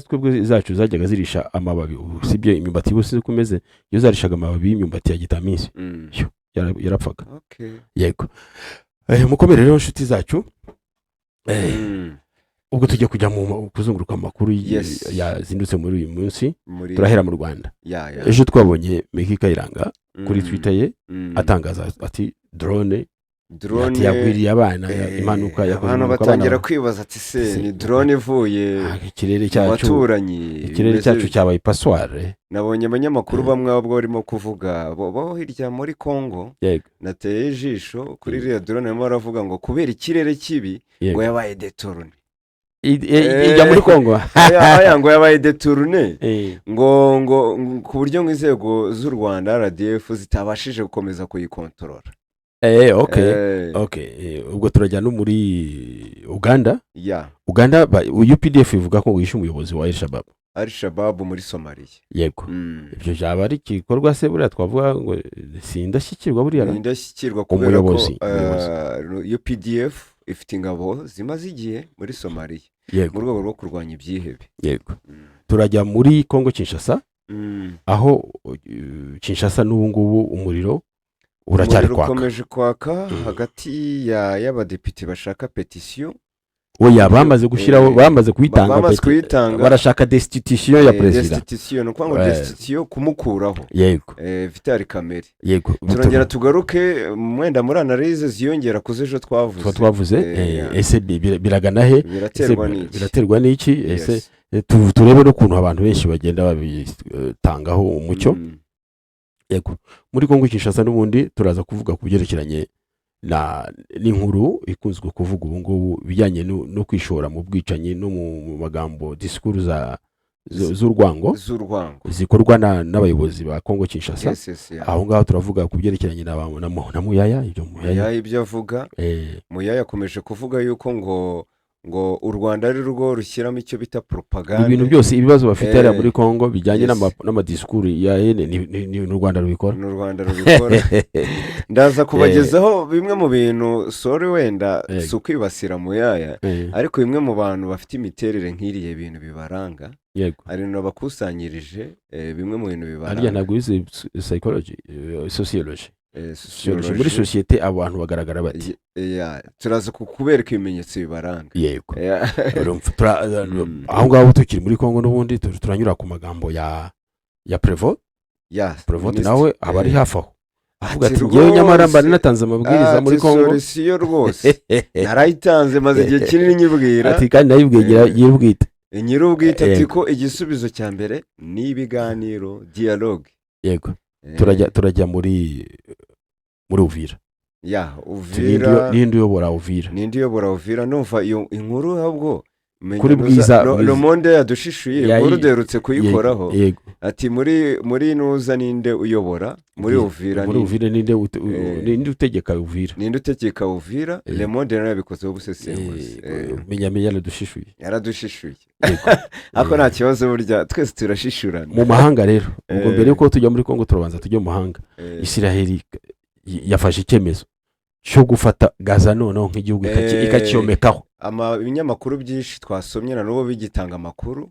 Twebwe zacu zajyaga zirisha amababi. Ubu sibyo, imyumbati yose uko imeze, iyo zarishaga amababi y'imyumbati ya gitamisi, yarapfaga. Yego. Mukomere rero, inshuti zacu. Ubwo tujya kujya mu kuzunguruka amakuru yazindutse muri uyu munsi. Turahera mu Rwanda. Ejo twabonye Mecky Kayiranga kuri Twitter ye atangaza ati drone Drone ati yagwiriye abana, impanuka yakoze abantu impanuka, batangira abana kwibaza ati se ni drone ivuye Ah, ikirere mu cyacu baturanyi ikirere bimeze cyacu bite? cyabaye passoire. Nabonye abanyamakuru bamwe ahubwo barimo kuvuga bo hirya muri Congo. Nateye ijisho kuri iriya drone, barimo baravuga ngo kubera ikirere kibi ngo yabaye détournée. Ijya muri Congo? Aya ngo yabaye détournée ngo ku buryo ngo inzego z'u Rwanda, RDF, zitabashije gukomeza kuyikontorora. Okay. Okay, ubwo turajya no muri Uganda. Uganda, UPDF ivuga ko wishe umuyobozi wa Al-Shabaab. Al Shabaab muri Somaliya. Yego. Ibyo byaba ari igikorwa se buriya twavuga ngo si indashyikirwa buriya Ni indashyikirwa kubera ko Umuyobozi, umuyobozi. UPDF ifite ingabo zimaze igihe muri Somaliya mu rwego rwo kurwanya ibyihebe. Yego. Turajya muri Congo Kinshasa, aho Kinshasa n'ubu ngubu umuriro uracyari Umuriro kwaka. ukomeje kwaka hagati y'abadepite bashaka pétition. Oya, bamaze gushyiraho, bamaze kuyitanga. Bamaze kuyitanga. Barashaka destitution ya perezida. Destitution, ni ukuvuga ngo destitution, kumukuraho. Vital Kamerhe. Turongera tugaruke mwenda muri analyse ziyongera kuzo ejo twavuze. Tuba twavuze. Ese biragana he? Ese Biraterwa n'iki? Biraterwa n'iki ese? Turebe n'ukuntu abantu benshi bagenda babitangaho umucyo. Yego, muri Kongo Kinshasa n'ubundi turaza kuvuga ku byerekeranye na n'inkuru ikunzwe kuvuga ubu ngubu, ibijyanye no kwishora mu bwicanyi no mu magambo, discours z'urwango z'urwango zikorwa n'abayobozi ba Kongo Kinshasa. Yes. Aho ngaho turavuga ku byerekeranye na Muyaya, ibyo Muyaya. Muyaya ibyo avuga. Muyaya akomeje kuvuga yuko ngo u Rwanda ari rwo rushyiramo icyo bita propagande. Ibintu byose, ibibazo bafite hariya muri Kongo bijyanye n'amadisikuru ya haine, ni u Rwanda rubikora. Ni u Rwanda rubikora. Ndaza kubagezaho bimwe mu bintu, sorry, wenda si ukwibasira Muyaya, ariko bimwe mu bantu bafite imiterere nk'iriya, ibintu bibaranga, hari ibintu bakusanyirije, bimwe mu bintu Harya bibaranga. ntabwo wize psychology, sociology? Sociology. Muri Sociology. sosiyete abantu bagaragara bati Yeah, turaza kubereka ibimenyetso bibaranga. Urumva, aho ngaho tukiri muri Kongo n'ubundi turanyura ku magambo ya Prévot. Prévot Minisitiri. nawe aba ari hafi aho avuga Ati ati ngewe nyamara mba rwose, natanze amabwiriza muri ati Kongo. Solution rwose narayitanze, maze igihe kinini nyibwira. Ati kandi nayibwiye nyir'ubwite. Nyir'ubwite ati ko igisubizo cya mbere ni ibiganiro, dialogue. Yego. Turajya muri Uvira. Uvira. Ninde uyobora Uvira? Ninde uyobora Uvira? Numva iyo inkuru ahubwo menya Kuri Bwiza, Bwiza. Le Monde yadushishuye inkuru duherutse kuyikoraho. Ati muri nuza ninde uyobora muri Uvira? Muri Uvira ninde ninde utegeka Uvira? Ninde utegeka Uvira? Le Monde nayo yabikozeho ubusesenguzi. Menya yaradushishuye. Yaradushishuye. Ariko Yego. nta kibazo, burya twese turashishurana. Mu mahanga rero ubwo, mbere yuko tujya muri Kongo turabanza tujye mu mahanga. Isiraheli yafashe icyemezo cyo gufata Gaza noneho nk'igihugu, ikacyomekaho. Ibinyamakuru byinshi twasomye na n'ubu bigitanga amakuru,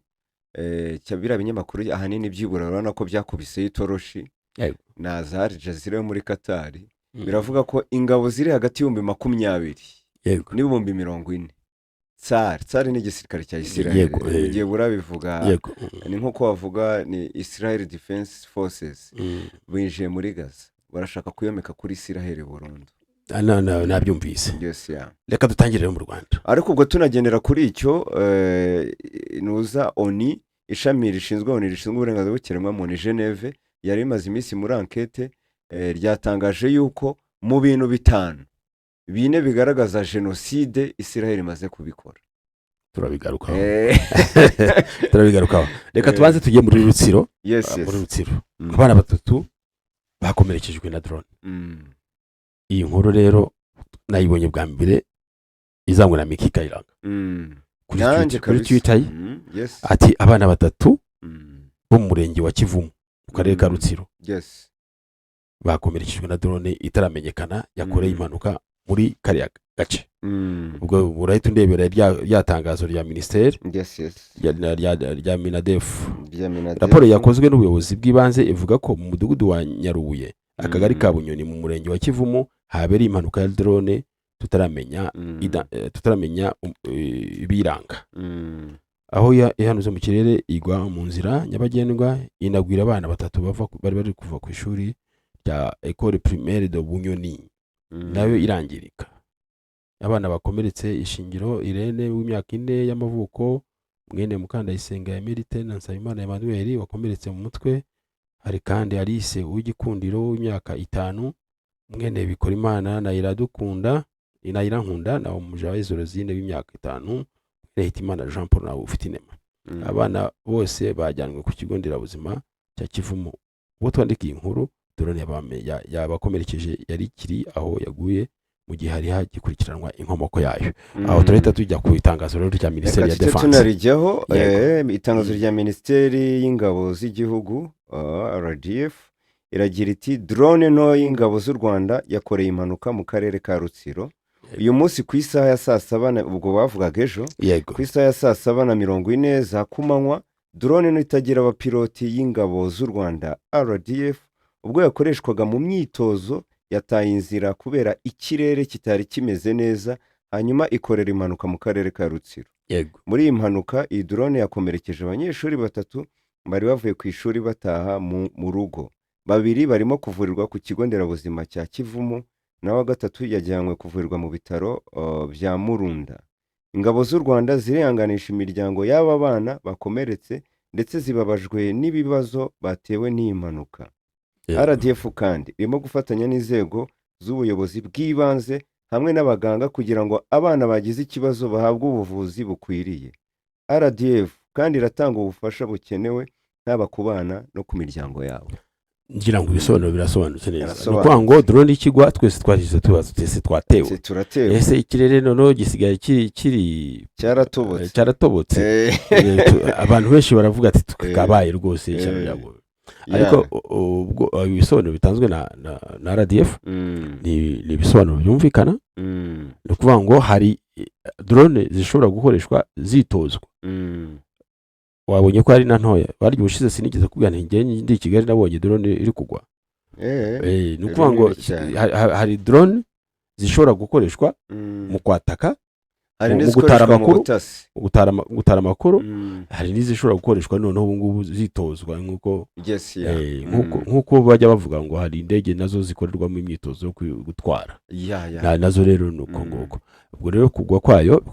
biriya binyamakuru ahanini byibura urabona ko byakubiseho itoroshi na za Al Jazeera yo muri Katari, biravuga ko ingabo ziri hagati y'ibihumbi 20 n'ibihumbi 40 Tsar. Tsar ni igisirikare cya Israel. Mu gihe burabivuga, ni nk'uko bavuga ni Israel Defense Forces. Binjiye muri Gaza, barashaka kuyomeka kuri Israel burundu. Ah, nabyumvise. Yes, yeah. Reka dutangire rero mu Rwanda. Ariko ubwo tunagendera kuri icyo, nuza ONU, ishami rishinzwe ONU rishinzwe uburenganzira bw'ikiremwamuntu i Geneve, yari imaze iminsi muri enquête, ryatangaje yuko mu bintu bitanu, bine bigaragaza jenoside Israel imaze kubikora. Turabigarukaho. Turabigarukaho. Reka tubanze tujye muri Rutsiro. Muri Rutsiro, abana batatu bakomerekejwe na drone. Iyi nkuru rero nayibonye bwa mbere izangwa na Miki Kayiranga kuri Nanjye kuri kabisa. Twitter ye. Ati abana batatu bo mu murenge wa Kivumu mu karere ka Rutsiro bakomerekejwe na drone itaramenyekana yakoreye impanuka. Muri kariya gace, ubwo urahita undebera rya tangazo rya minisiteri rya MINADEF. Rya MINADEF. Raporo yakozwe n'ubuyobozi bw'ibanze ivuga ko mu mudugudu wa Nyarubuye, akagari ka Bunyoni, mu murenge wa Kivumu, habereye impanuka ya drone tutaramenya tutaramenya ibiranga, aho ihanuze mu kirere igwa mu nzira nyabagendwa, inagwira abana batatu bari kuva ku ishuri rya Ecole Primaire de Bunyoni, nayo irangirika. Abana bakomeretse: Ishingiro Irene w'imyaka 4 y'amavuko, mwene Mukandayisenga Emerite na Nsabimana Emmanuel, wakomeretse mu mutwe. Hari kandi Alice Uwigikundiro w'imyaka 5, mwene Bikorimana na Iradukunda na Irankunda, na Umujawezo Rosine w'imyaka 5, mwene Hitimana Jean Paul nawe ufite inema. Abana bose bajyanwe ku kigo nderabuzima cya Kivumu. Ubwo twandika iyi nkuru, drone yabakomerekeje yari ikiri aho yaguye, mu gihe hari hagikurikiranwa inkomoko yayo. Aho turahita tujya ku itangazo rero rya minisiteri Reka ya tujye défense. Tunarijyaho. Yego. Itangazo rya minisiteri y'ingabo z'igihugu, RDF, iragira iti: "Drone nto y'ingabo z'u Rwanda yakoreye impanuka mu karere ka Rutsiro uyu munsi ku isaha ya saa 7 ubwo bavugaga ejo, ku isaha ya saa 7:40 za kumanywa. Drone nto itagira abapiloti y'ingabo z'u Rwanda RDF, ubwo yakoreshwaga mu myitozo, yataye inzira kubera ikirere kitari kimeze neza, hanyuma ikorera impanuka mu karere ka Rutsiro. Muri iyi mpanuka, iyi drone yakomerekeje abanyeshuri batatu bari bavuye ku ishuri bataha mu rugo. Babiri barimo kuvurirwa ku kigo nderabuzima cya Kivumu, naho uwa gatatu yajyanywe kuvurirwa mu bitaro bya Murunda. Ingabo z'u Rwanda zirihanganisha imiryango y'aba bana bakomeretse, ndetse zibabajwe n'ibibazo batewe n'iyi mpanuka. RDF kandi irimo gufatanya n'inzego z'ubuyobozi bw'ibanze hamwe n'abaganga kugira ngo abana bagize ikibazo bahabwe ubuvuzi bukwiriye. RDF kandi iratanga ubufasha bukenewe haba ku bana no ku miryango yabo." Ngira ngo ibisobanuro birasobanutse neza. Ni Birasobanutse. ukuvuga ngo drone ikigwa, twese twahise tubaza tuti: "Ese twatewe?" Se turatewe? Ese ikirere noneho gisigaye kiri Cyaratobotse. Cyaratobotse. Abantu benshi baravuga ati: "Kabaye rwose, ishyano ryaguye." Ariko ubwo ibisobanuro bitanzwe na RDF ni ibisobanuro byumvikana. Ni ukuvuga ngo hari drone zishobora gukoreshwa zitozwa. Wabonye ko ari na ntoya. Barya ubushize sinigeze kubwira nti njye ndi i Kigali nabonye drone iri kugwa? Ni ukuvuga ngo Nini cyane. hari drone zishobora gukoreshwa mu kwataka, Hari mu n'izikoreshwa gutara mu amakuru. butasi. Mu gutara amakuru. Hari n'izishobora gukoreshwa noneho ubu ngubu zitozwa nk'uko nk'uko bajya bavuga ngo hari indege nazo zikorerwamo imyitozo yo gutwara. Nazo rero ni uko nguko. Ubwo rero kugwa kwayo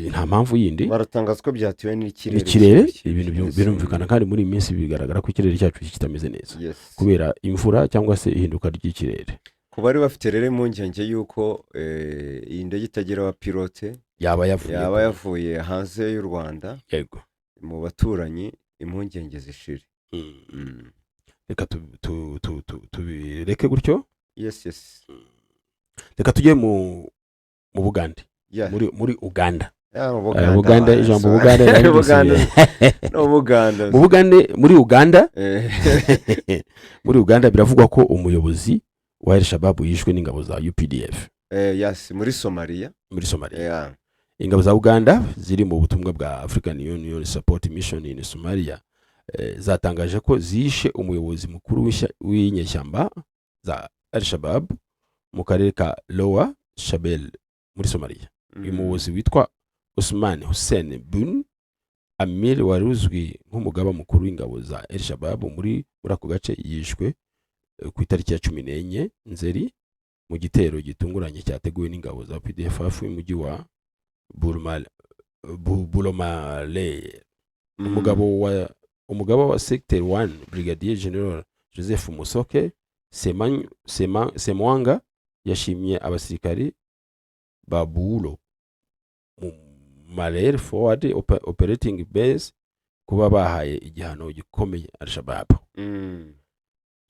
nta mpamvu yindi. Baratangaza ko byatewe n'ikirere Ikirere. kibi. Ibintu birumvikana, kandi muri iyi minsi bigaragara ko ikirere cyacu kitameze neza kubera imvura cyangwa se ihinduka ry'ikirere. Ku bari bafite rero impungenge y'uko iyi ndege itagira abapilote yaba yavuye yaba yavuye hanze y'u Rwanda, mu baturanyi, impungenge zishire. Reka tubireke gutyo. Yes. Reka tujye mu Bugande. Muri Uganda. Ya, mu Buganda. Buganda, ijambo Buganda nari Buganda. risubiye. No, Buganda. Mu Bugande, muri Uganda, muri Uganda biravugwa ko umuyobozi wa El Shabab yishwe n'ingabo za UPDF. Yes, muri Somalia. Muri Somalia. Ingabo za Uganda ziri mu butumwa bwa African Union Support Mission in Somalia zatangaje ko zishe umuyobozi mukuru w'inyeshyamba za Al Shabab mu karere ka Lower Shabelle muri Somalia. Uyu muyobozi witwa Osman Hussein Bun Amir, wari uzwi nk'umugaba mukuru w'ingabo za El Shabab muri ako gace, yishwe ku itariki ya 14 Nzeri mu gitero gitunguranye cyateguwe n'ingabo za UPDF hafi y'umujyi wa Bulomale. Umugaba wa Sector 1, Brigadier General Joseph Musoke Semwanga, yashimye abasirikari ba Buulo mu Maler Forward Operating Base kuba bahaye igihano gikomeye Al-Shabaab.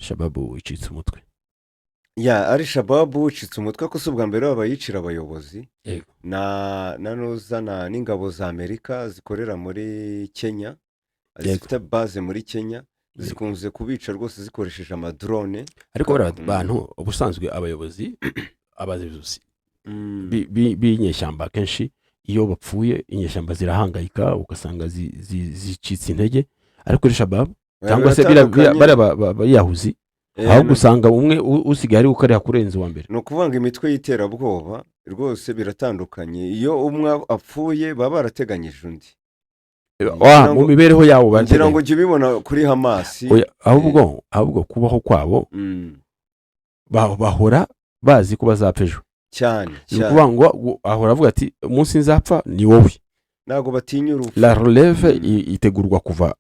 Shabaab icitse umutwe. Ya, ari Shababu ucitse umutwe, ko si ubwa mbere babayicira abayobozi. Na nuza na n'ingabo za Amerika zikorera muri Kenya, zifite base muri Kenya, zikunze kubica rwose zikoresheje amadrone. Ariko bariya bantu, ubusanzwe abayobozi B'inyeshyamba akenshi iyo bapfuye, inyeshyamba zirahangayika, ugasanga zicitse intege, ariko Al-Shabaab cyangwa se Biratandukanye. bariya biyahuzi, ahubwo usanga umwe usigaye ari ukariha kurenza uwa mbere. Ni ukuvuga ngo imitwe y'iterabwoba rwose biratandukanye. Iyo umwe apfuye, baba barateganyije undi. Mu mibereho yabo Ngira ngo barateganya. ujye ubibona kuri Hamasi. Oya, ahubwo kubaho kwabo, bahora bazi ko bazapfa ejo. Cyane. Ni Cyane. ukuvuga ngo ahora avuga ati: "Umunsi nzapfa ni wowe." Ntabwo batinya urupfu. La relève itegurwa kuva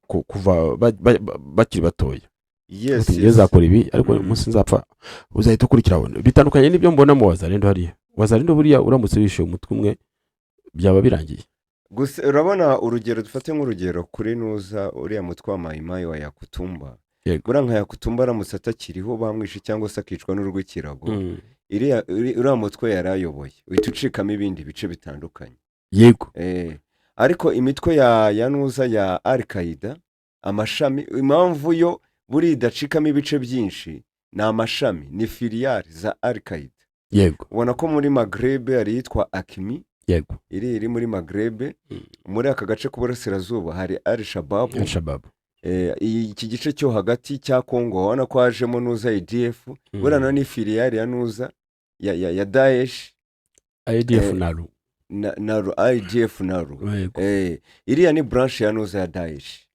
bakiri batoya. Uti: "Njye nzakora ibi, ariko umunsi nzapfa uzahita ukurikiraho." Bitandukanye n'ibyo mbona mu Wazalendo hariya. Wazalendo buriya uramutse wishe umutwe umwe, byaba birangiye. Gusa urabona, urugero, dufate nk'urugero kuri nuza, uriya mutwe wa Mayimayi wa Yakutumba. Buriya nka Yakutumba aramutse atakiriho, bamwishe cyangwa se akicwa n'urw'ikirago, uriya mutwe yari ayoboye uhita ucikamo ibindi bice bitandukanye. Ariko imitwe ya nuza ya Al-Qaida, amashami, impamvu yo buriya idacikamo ibice byinshi ni amashami, ni filiales za Al-Qaida. Ubona ko muri Maghreb hari iyitwa AQIMI, iri muri Maghreb. Muri aka gace k'uburasirazuba hari Al Shabaab. Al-Shabaab. Iki gice cyo hagati cya Kongo urabona ko hajemo nuza ADF. Buriya nayo ni filiale ya nuza ya Daesh. ADF NALU. Na ADF NALU. Iriya ni branche ya nuza ya Daesh.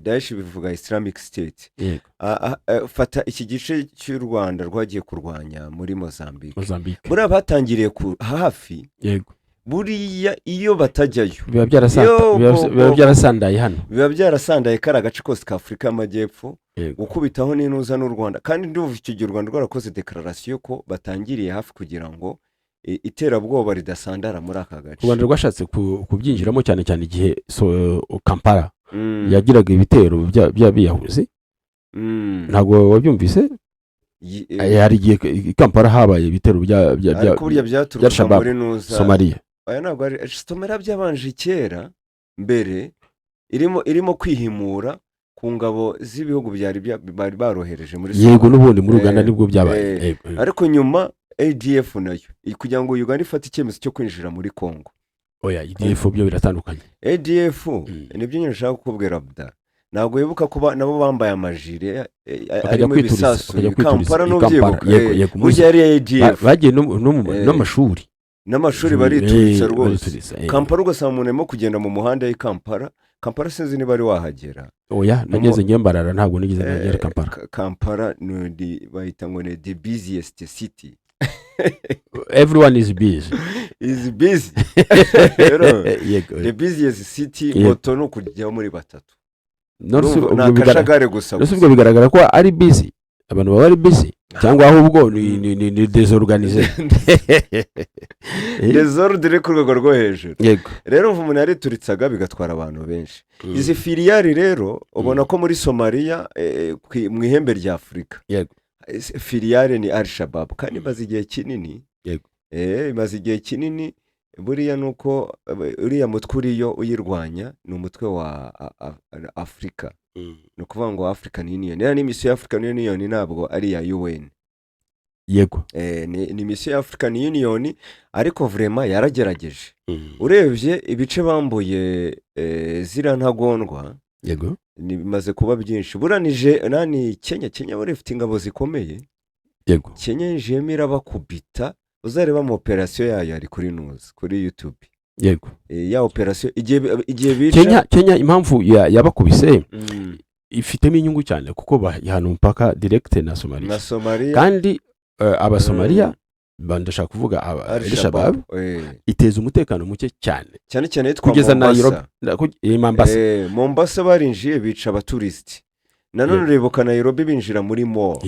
Daesh bivuga Islamic State. Fata iki gice cy'u Rwanda rwagiye kurwanya muri Mozambique. Mozambique. Buriya batangiriye ku hafi. Buriya iyo batajyayo, Yo, biba byarasandaye hano. Biba byarasandaye kari agace kose ka Afurika y'Amajyepfo, gukubitaho n'inuza n'u Rwanda. Kandi ndumva icyo gihe u Rwanda rwarakoze déclaration ko batangiriye hafi kugira ngo iterabwoba ridasandara muri aka gace. U Rwanda rwashatse kubyinjiramo cyane cyane igihe Kampala yagiraga ibitero by'abiyahuzi. Ntabwo wabyumvise? Hari igihe i Kampala habaye ibitero Ariko burya byaturuka Shabab, muri nuza Somaliya. Aya ntabwo ari Somaliya, byabanje kera mbere, irimo kwihimura ku ngabo z'ibihugu bari barohereje muri Yego, n'ubundi muri Uganda nibwo byabaye. Ariko nyuma ADF nayo kugira ngo Uganda ifate icyemezo cyo kwinjira muri Congo. Oya, ADF byo biratandukanye. ADF, nibyo nyine nshaka kukubwira buda. Ntabwo wibuka ko nabo bambaye amajire Bakajya arimo ibisasu bakajya i kwituriza Kampala? i Kampala. Ntubyibuka? Yego, yego, Burya yari ADF. Bagiye no mu n'amashuri. N'amashuri barituritsa rwose. Barituritsa. Kampala ugasanga umuntu arimo kugenda mu muhanda y'i Kampala. Kampala sinzi niba ari wahagera. Oya, nageze ngiye Mbarara, ntabwo nigeze nagera Kampala. Kampala bayita ngo ni the busiest city. Everyone is busy. Is busy. Rero, the busiest city. Moto ni ukujya muri batatu. None se Urumva, ubwo ni akajagari gusa. None se Gusa. ubwo bigaragara ko ari busy, abantu baba ari busy, cyangwa ahubwo ni désorganisé? Désordre ku rwego rwo hejuru. Rero ubu umuntu yarituritsaga bigatwara abantu benshi. Izi filiales rero ubona ko muri Somaliya, mu ihembe rya Afurika, filiale ni Al Shabaab kandi imaze igihe kinini. Imaze igihe kinini. Buriya ni uko uriya mutwe uriyo uyirwanya ni umutwe wa Afurika, ni ukuvuga ngo African Union. Iriya ni mission ya African Union, ntabwo ari iya UN. Ni mission ya African Union, ariko vraiment yaragerageje. Urebye ibice bambuye, ziriya ntagondwa, bimaze kuba byinshi. Buranije nani Kenya buriya ifite ingabo zikomeye. Kenya yinjiyemo irabakubita. Uzareba mu operasiyo yayo, ari kuri nuzi, kuri YouTube. Ya operasiyo igihe bica. Kenya impamvu yabakubise, ifitemo inyungu cyane kuko bahana umupaka direct na Somaliya. Na Somaliya. Kandi Abasomaliya, ndashaka kuvuga Al Al Shabaab Shabaab, iteza umutekano muke cyane. Cyane cyane yitwa Kugeza Mombasa. Nairobi, Mombasa. Mombasa barinjiye bica abaturisiti. Nanone uribuka Nairobi binjira muri mall,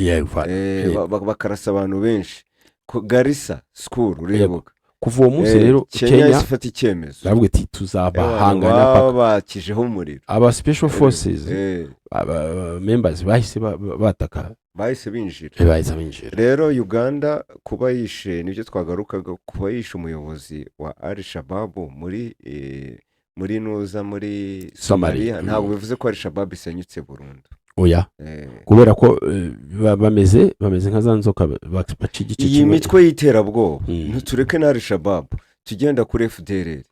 bakarasa abantu benshi. Ku Garissa school, uribuka? Kuva uwo munsi rero Kenya Kenya yahise ifata icyemezo. baravuga ati: "Tuzabahangana paka." Babakijeho umuriro. Aba special forces, aba members bahise bataka. Bahise binjira. Bahise binjira. Rero Uganda kuba yishe, nibyo twagarukaga, kuba yishe umuyobozi wa Al Shabaab muri nuza muri Somalia. Somalia, ntabwo bivuze ko Al Shabaab isenyutse burundu. Oya. Kubera ko bameze nka za nzoka baca igice Iyi kimwe. mitwe y'iterabwoba, ntitureke na Al-Shabaab, tugenda kuri FDLR.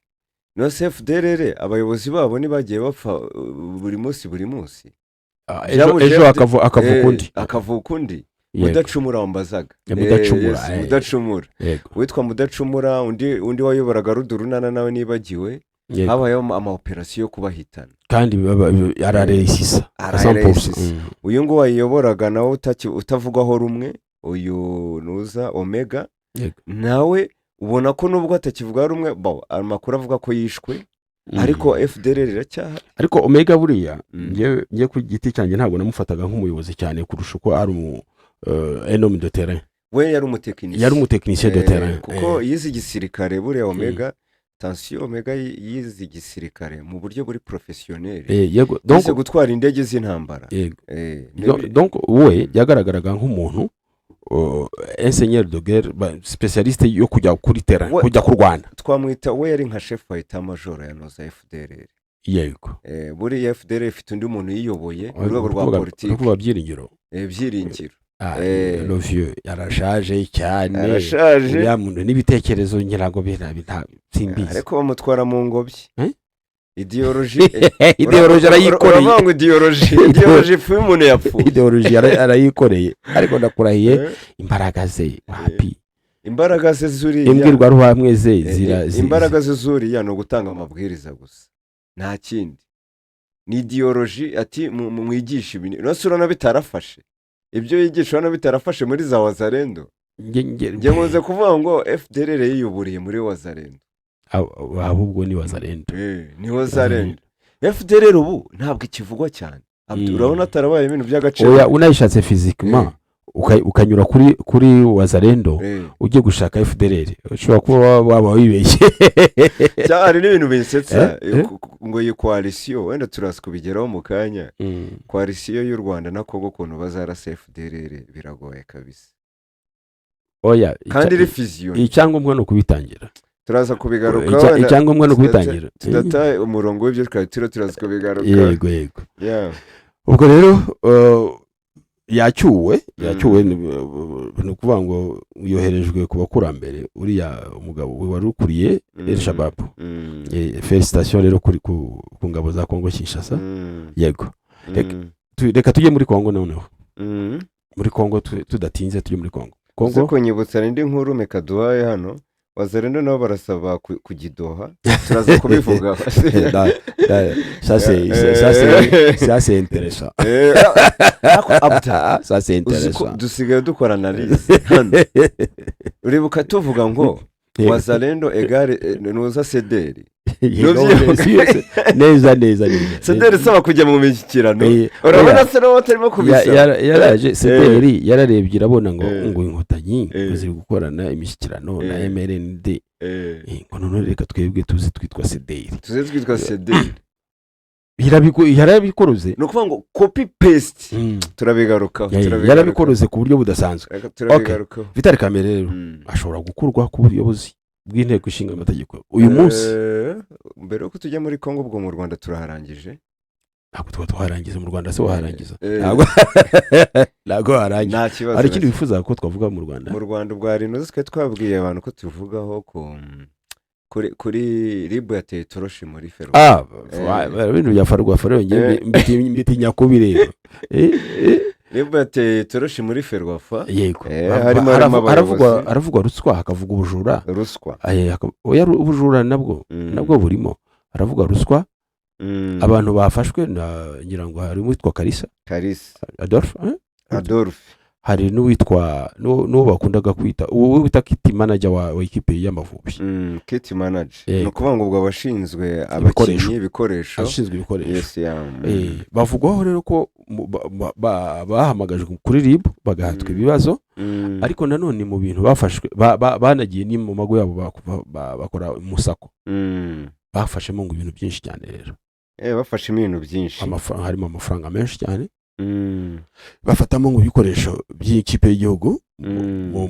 Nose FDLR abayobozi babo ntibagiye bapfa buri munsi buri munsi? Ah, ejo ejo akavuka undi. Akavuka undi. Mudacumura wambazaga. Mudacumura, Yes, Mudacumura. Witwa Mudacumura, undi wayoboraga Rudurunana nawe nibagiwe. Habayeho ama opérations yo kubahitana. Kandi araresisa. Araresisa. Uyu nguyu wayiyoboraga nawe utavugwaho rumwe, uyu nuza Omega, nawe ubona ko nubwo atakivugaho rumwe, bo amakuru avuga ko yishwe, ariko FDLR iracyahari. Ariko Omega buriya, njye ku giti cyanjye ntabwo namufataga nk'umuyobozi cyane kurusha uko ari umu un homme de terrain. We yari umutekinisiye. Yari umutekinisiye de terrain. Kuko yize igisirikare buriya Omega. Attention, Omega yize igisirikare mu buryo buri professionnel. Yego, donc Yize gutwara indege z'intambara. Donc we yagaragaraga nk'umuntu ingénieur de guerre, spécialiste yo kujya kuri terrain, kujya kurwana. Twamwita, we yari nka chef wa état-major ya noza FDLR. Buriya FDLR ifite undi muntu uyiyoboye mu rwego rwa politiki. Kuvuga Byiringiro. Byiringiro. Ah, le vieux yarashaje cyane. Arashaje. Uriya muntu n'ibitekerezo ngira ngo simbizi. Ariko bamutwara mu ngobyi. Eh? Idéologie Idéologie arayikoreye. Uravuga ngo idéologie ifu y'umuntu yapfuye. Idéologie arayikoreye, ariko ndakurahiye, imbaraga ze wapi. Imbaraga ze zuriya Imbwirwaruhamwe ze zira Imbaraga ze zuriya ni ugutanga amabwiriza gusa, nta kindi. Ni idéologie, ati mwigishe ibi. Uretse urabona bitarafashe, ibyo yigisha urabona bitarafashe muri za Wazalendo. Njye nkunze kuvuga ngo FDLR yiyuburiye muri Wazalendo. Ahubwo ni Wazalendo. Ni Wazalendo. FDLR ubu ntabwo ikivugwa cyane. Urabona atarabaye ibintu by'agaciro. Oya, unayishatse physiquement, ukanyura kuri Wazalendo, ujye gushaka FDLR, ushobora kuba waba wibeshye. Cyangwa hari n'ibintu binsetsa, Eh? Eh? ngo iyi coalition, wenda turaza kubigeraho mu kanya, coalition y'u Rwanda na Kongo, ukuntu bazarasa FDLR biragoye kabisa. Oya. Kandi iri fusion. Icyangombwa ni ukubitangira. Turaza kubigarukaho. Icyangombwa ni ukubitangira. Tudata umurongo w'ibyo twari turiho, turaza kubigaruka. Yego. Ubwo rero yacyuwe, ni ukuvuga ngo yoherejwe ku bakurambere, uriya umugabo wari ukuriye El Shabab. Félicitations rero ku ngabo za Kongo Kinshasa. Yego. Reka tujye muri Kongo noneho. Muri Kongo, tudatinze tujye muri Kongo. Uze Kongo. kunyibutsa indi nkuru mekaduhaye hano. Wazalendo nabo barasaba kugidoha, turaza kubivuga. Ça c'est intéressant. Ariko Abda, Ça c'est uzi ko intéressant. dusigaye dukora analyse hano? Uribuka tuvuga ngo Wazalendo égale nuza CDR? Neza neza neza. CDR isaba kujya mu mishyikirano. Urabona se nabo batarimo kubisaba? Yaraje CDR, yararebye, irabona ngo ngo Inkotanyi ngo ziri gukorana imishyikirano na MRND, ngo none reka twebwe tuzi twitwa CDR. Tuze twitwa CDR. Yarabikoroze. Ni ukuvuga ngo copy paste. Turabigarukaho. Turabigarukaho. Yarabikoroze ku buryo budasanzwe. Reka turabigarukaho. Vital Kamerhe rero ashobora gukurwa ku buyobozi bw'Inteko Ishinga Amategeko uyu munsi. Mbere yuko tujya muri Kongo, ubwo mu Rwanda turaharangije? Ntabwo tuba twarangiza mu Rwanda se waharangiza? Ntabwo warangiza. Nta kibazo. Hari ikindi wifuza ko twavuga mu Rwanda? Mu Rwanda ubwa rino twe twabwiye abantu ko tuvugaho kuri RIB yateye itoroshi muri Ferwafa. Ah, ibintu bya Ferwafa rero njye mbitinya kubireba. RIB yateye itoroshi muri Ferwafa. Yego. Harimo abayobozi. Haravugwa ruswa, hakavuga ubujura. Ruswa. Oya, ubujura nabwo nabwo burimo. Haravugwa ruswa. Abantu bafashwe ngira ngo harimo uwitwa Kalisa. Kalisa. Adolphe, eh? Adolphe. Hari n'uwitwa n'uwo bakundaga kwita, uwo wita kit manager wa ikipe y'Amavubi. Kit manager. Yego. Ni ukuvuga ngo ubwo abashinzwe Ibikoresho. abakinnyi, ibikoresho. Ashinzwe ibikoresho. Yes, yeah. Bavugwaho rero ko bahamagajwe kuri RIB bagahatwa ibibazo. Ariko nanone mu bintu bafashwe, banagiye ni mu mago yabo, bakora umusako. Bafashemo ngo ibintu byinshi cyane rero. Bafashemo ibintu byinshi. Amafaranga, harimo amafaranga menshi cyane. Bafatamo ngo ibikoresho by'ikipe y'igihugu mu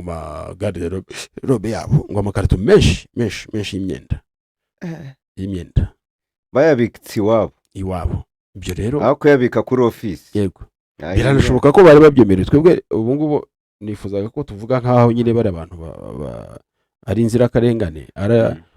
magarde-robe yabo, ngo amakarito menshi menshi menshi y'imyenda Bayabitse iwabo. Iwabo. Ibyo rero Aho kuyabika kuri ofisi. Yego, biranashoboka ko bari babyemerewe. Twebwe ubu ngubu nifuzaga ko tuvuga nk'aho nyine bari abantu ari inzirakarengane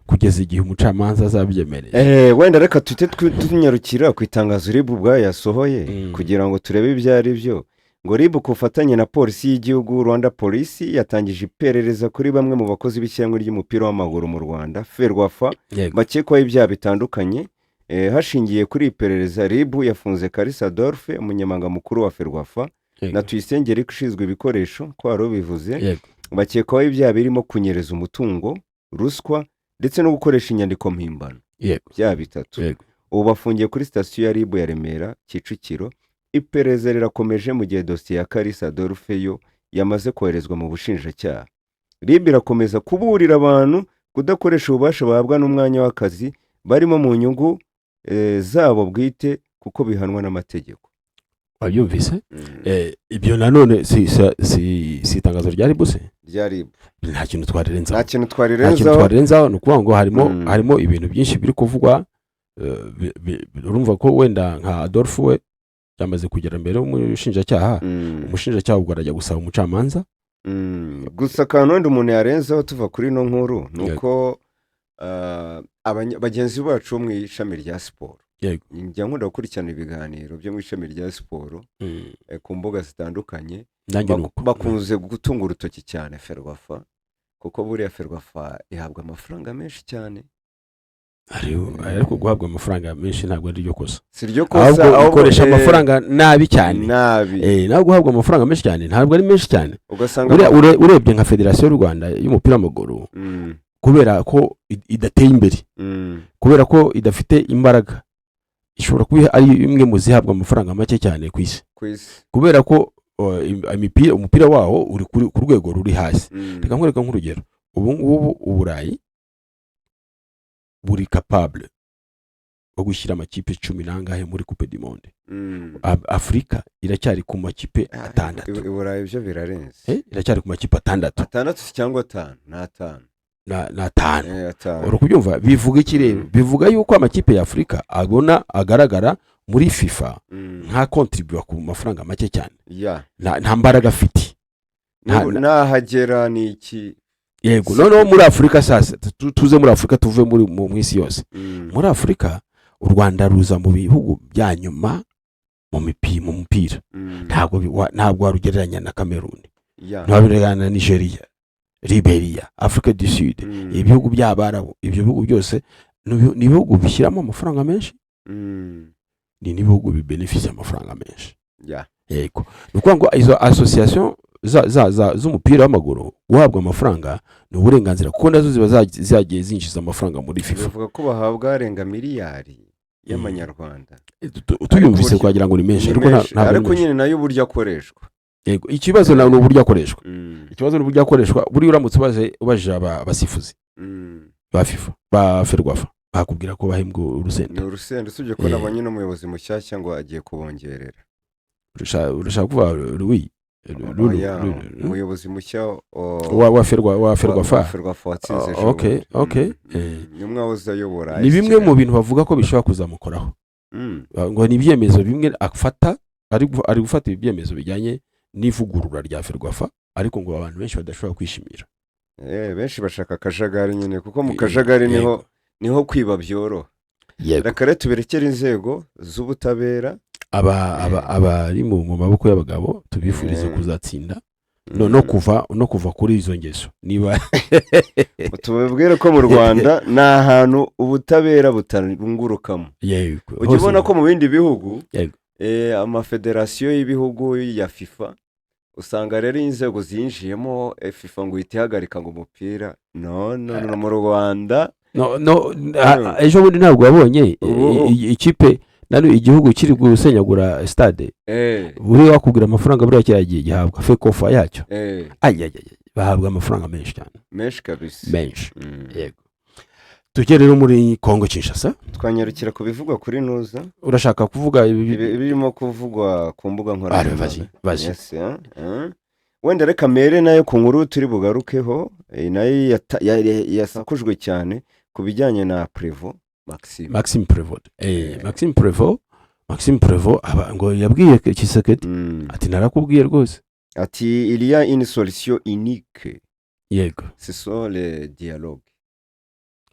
kugeza igihe umucamanza azabyemereye. Wenda reka tuhite tunyarukira ku itangazo RIB ubwayo yasohoye kugira ngo turebe ibyo ari byo. Ngo RIB ku bufatanye na Polisi y'Igihugu, Rwanda Polisi, yatangije iperereza kuri bamwe mu bakozi b'ishyirahamwe ry'umupira w'amaguru mu Rwanda, FERWAFA, bakekwaho ibyaha bitandukanye. Hashingiye kuri iperereza, RIB yafunze Kalisa Adolphe, umunyamabanga mukuru wa FERWAFA, na Tuyisenge Eric, ushinzwe ibikoresho, ko wari ubivuze. Bakekwaho ibyaha birimo kunyereza umutungo, ruswa ndetse no gukoresha inyandiko mpimbano. Byaha bitatu. Ubu bafungiye kuri sitasiyo ya RIB ya Remera, Kicukiro. Iperereza rirakomeje, mu gihe dosiye ya Kalisa Adolphe yo yamaze koherezwa mu bushinjacyaha. RIB irakomeza kuburira abantu kudakoresha ububasha bahabwa n'umwanya w'akazi barimo mu nyungu zabo bwite, kuko bihanwa n'amategeko. Wabyumvise? Ibyo nanone si itangazo rya RIB se? Rya RIB. Nta kintu twarirenzaho. Nta kintu Nta kintu twarirenzaho. twarirenzaho. Ni ukuvuga ngo harimo harimo ibintu byinshi biri kuvugwa. Urumva ko wenda nka Adolphe we yamaze kugera mbere y'umushinjacyaha. Umushinjacyaha ubwo arajya gusaba umucamanza. Gusa akantu wenda umuntu yarenzaho tuva kuri ino nkuru ni uko bagenzi bacu bo mu ishami rya siporo, njya nkunda gukurikirana ibiganiro byo mu ishami rya siporo ku mbuga zitandukanye, Nanjye ni uko. bakunze gutunga urutoki cyane FERWAFA, kuko buriya FERWAFA ihabwa amafaranga menshi cyane. Ariko guhabwa amafaranga menshi ntabwo ari ryo kosa. Si ryo kosa. Ahubwo ikoresha amafaranga nabi cyane. Nabi. Nawe guhabwa amafaranga menshi cyane ntabwo ari menshi cyane. Ugasanga Buriya urebye nka Federasiyo y'u Rwanda y'umupira w'amaguru, kubera ko idateye imbere, kubera ko idafite imbaraga, ishobora kuba ari imwe mu zihabwa amafaranga make cyane ku isi. Ku isi. Kubera ko umupira wawo uri ku rwego ruri hasi. Reka nkwereka nk'urugero. Ubu ngubu Uburayi buri capable wo gushyira amakipe cumi n'angahe muri Coupe du Monde. Afurika iracyari ku makipe 6. I Burayi byo birarenze. Iracyari ku makipe 6. 6 cyangwa 5, ni 5. Na 5. 5. Uri kubyumva? Bivuga iki rero? Bivuga yuko amakipe ya Afurika abona agaragara muri FIFA nka contribuer ku mafaranga make cyane. Nta mbaraga afite. Nahagera ni iki? Yego. Noneho muri Afurika sasa, tuze muri Afurika, tuve muri mu isi yose. Muri Afurika, u Rwanda ruza mu bihugu bya nyuma mu mupira. Ntabwo warugereranya na Cameroon, ntiwabigereranya na Nigeria, Liberia, Afrique du Sud, ibihugu by'Abarabu. Ibyo bihugu byose ni ibihugu bishyiramo amafaranga menshi, ni n'ibihugu bibenefisiye amafaranga menshi. Yego, ni ukuvuga ngo izo association z'umupira w'amaguru guhabwa amafaranga ni uburenganzira, kuko nazo ziba zagiye zinjiza amafaranga muri FIFA. Bivuga ko bahabwa arenga miliyari y'amanyarwanda. Tuyumvise twagira ngo ni menshi, Ni ariko menshi. ntabwo ari Ariko menshi. nyine nayo uburyo akoreshwa. Yego, ikibazo ni uburyo akoreshwa. Ikibazo ni uburyo akoreshwa. Buriya uramutse ubajije abasifuzi ba FIFA, ba FERWAFA, bakubwira ko bahembwa urusenda. Ni urusenda, usibye ko nabonye n'umuyobozi mushyashya ngo agiye kubongerera. Urashaka kuvuga Louis Lulu? Oya, Lulu. umuyobozi mushya wa FERWAFA. Wa FERWAFA watsinze ejo bundi. Ni umwe wahoze ayobora Ni AS bimwe Kigali. mu bintu bavuga ko bishobora kuzamukoraho. Ngo ni ibyemezo bimwe afata, ari gufata ibyemezo bijyanye n'ivugurura rya FERWAFA, ariko ngo abantu benshi badashobora kwishimira. Benshi bashaka akajagari nyine, kuko mu kajagari niho niho kwiba byoroha. Reka rero tuberekere inzego z'ubutabera. Abari mu maboko y'abagabo tubifurize kuzatsinda no kuva kuri izo ngeso niba Tubabwire ko mu Rwanda ni ahantu ubutabera butarungurukamo. Ujya ubona ko mu bindi bihugu, amafederasiyo y'ibihugu ya FIFA, usanga rero inzego zinjiyemo, FIFA ngo ihite ihagarika ngo umupira. No, no, no, mu Rwanda No, ejo bundi ntabwo wabonye ikipe nano igihugu kiri gusenyagura stade? Buriya wakubwira amafaranga buriya kiriya gihe gihabwa FECOFA yacyo? Ayayaya, bahabwa amafaranga menshi cyane. Menshi kabisa. Menshi. Yego, tujye rero muri Kongo Kinshasa. Twanyarukira ku bivugwa kuri nuza. Urashaka kuvuga ibi? Ibirimo kuvugwa ku mbuga nkoranyambaga. Vas-y, vas-y. Yes, Wenda reka mere nayo ku nkuru turi bugarukeho, nayo yasakujwe cyane ku bijyanye na Prevo Maxime. Maxime Prevot. Maxime Prevot. Maxime Prévost ngo yabwiye Tshisekedi ati: "Narakubwiye rwose." Ati: "Il y a une solution unique, ce sont les dialogues."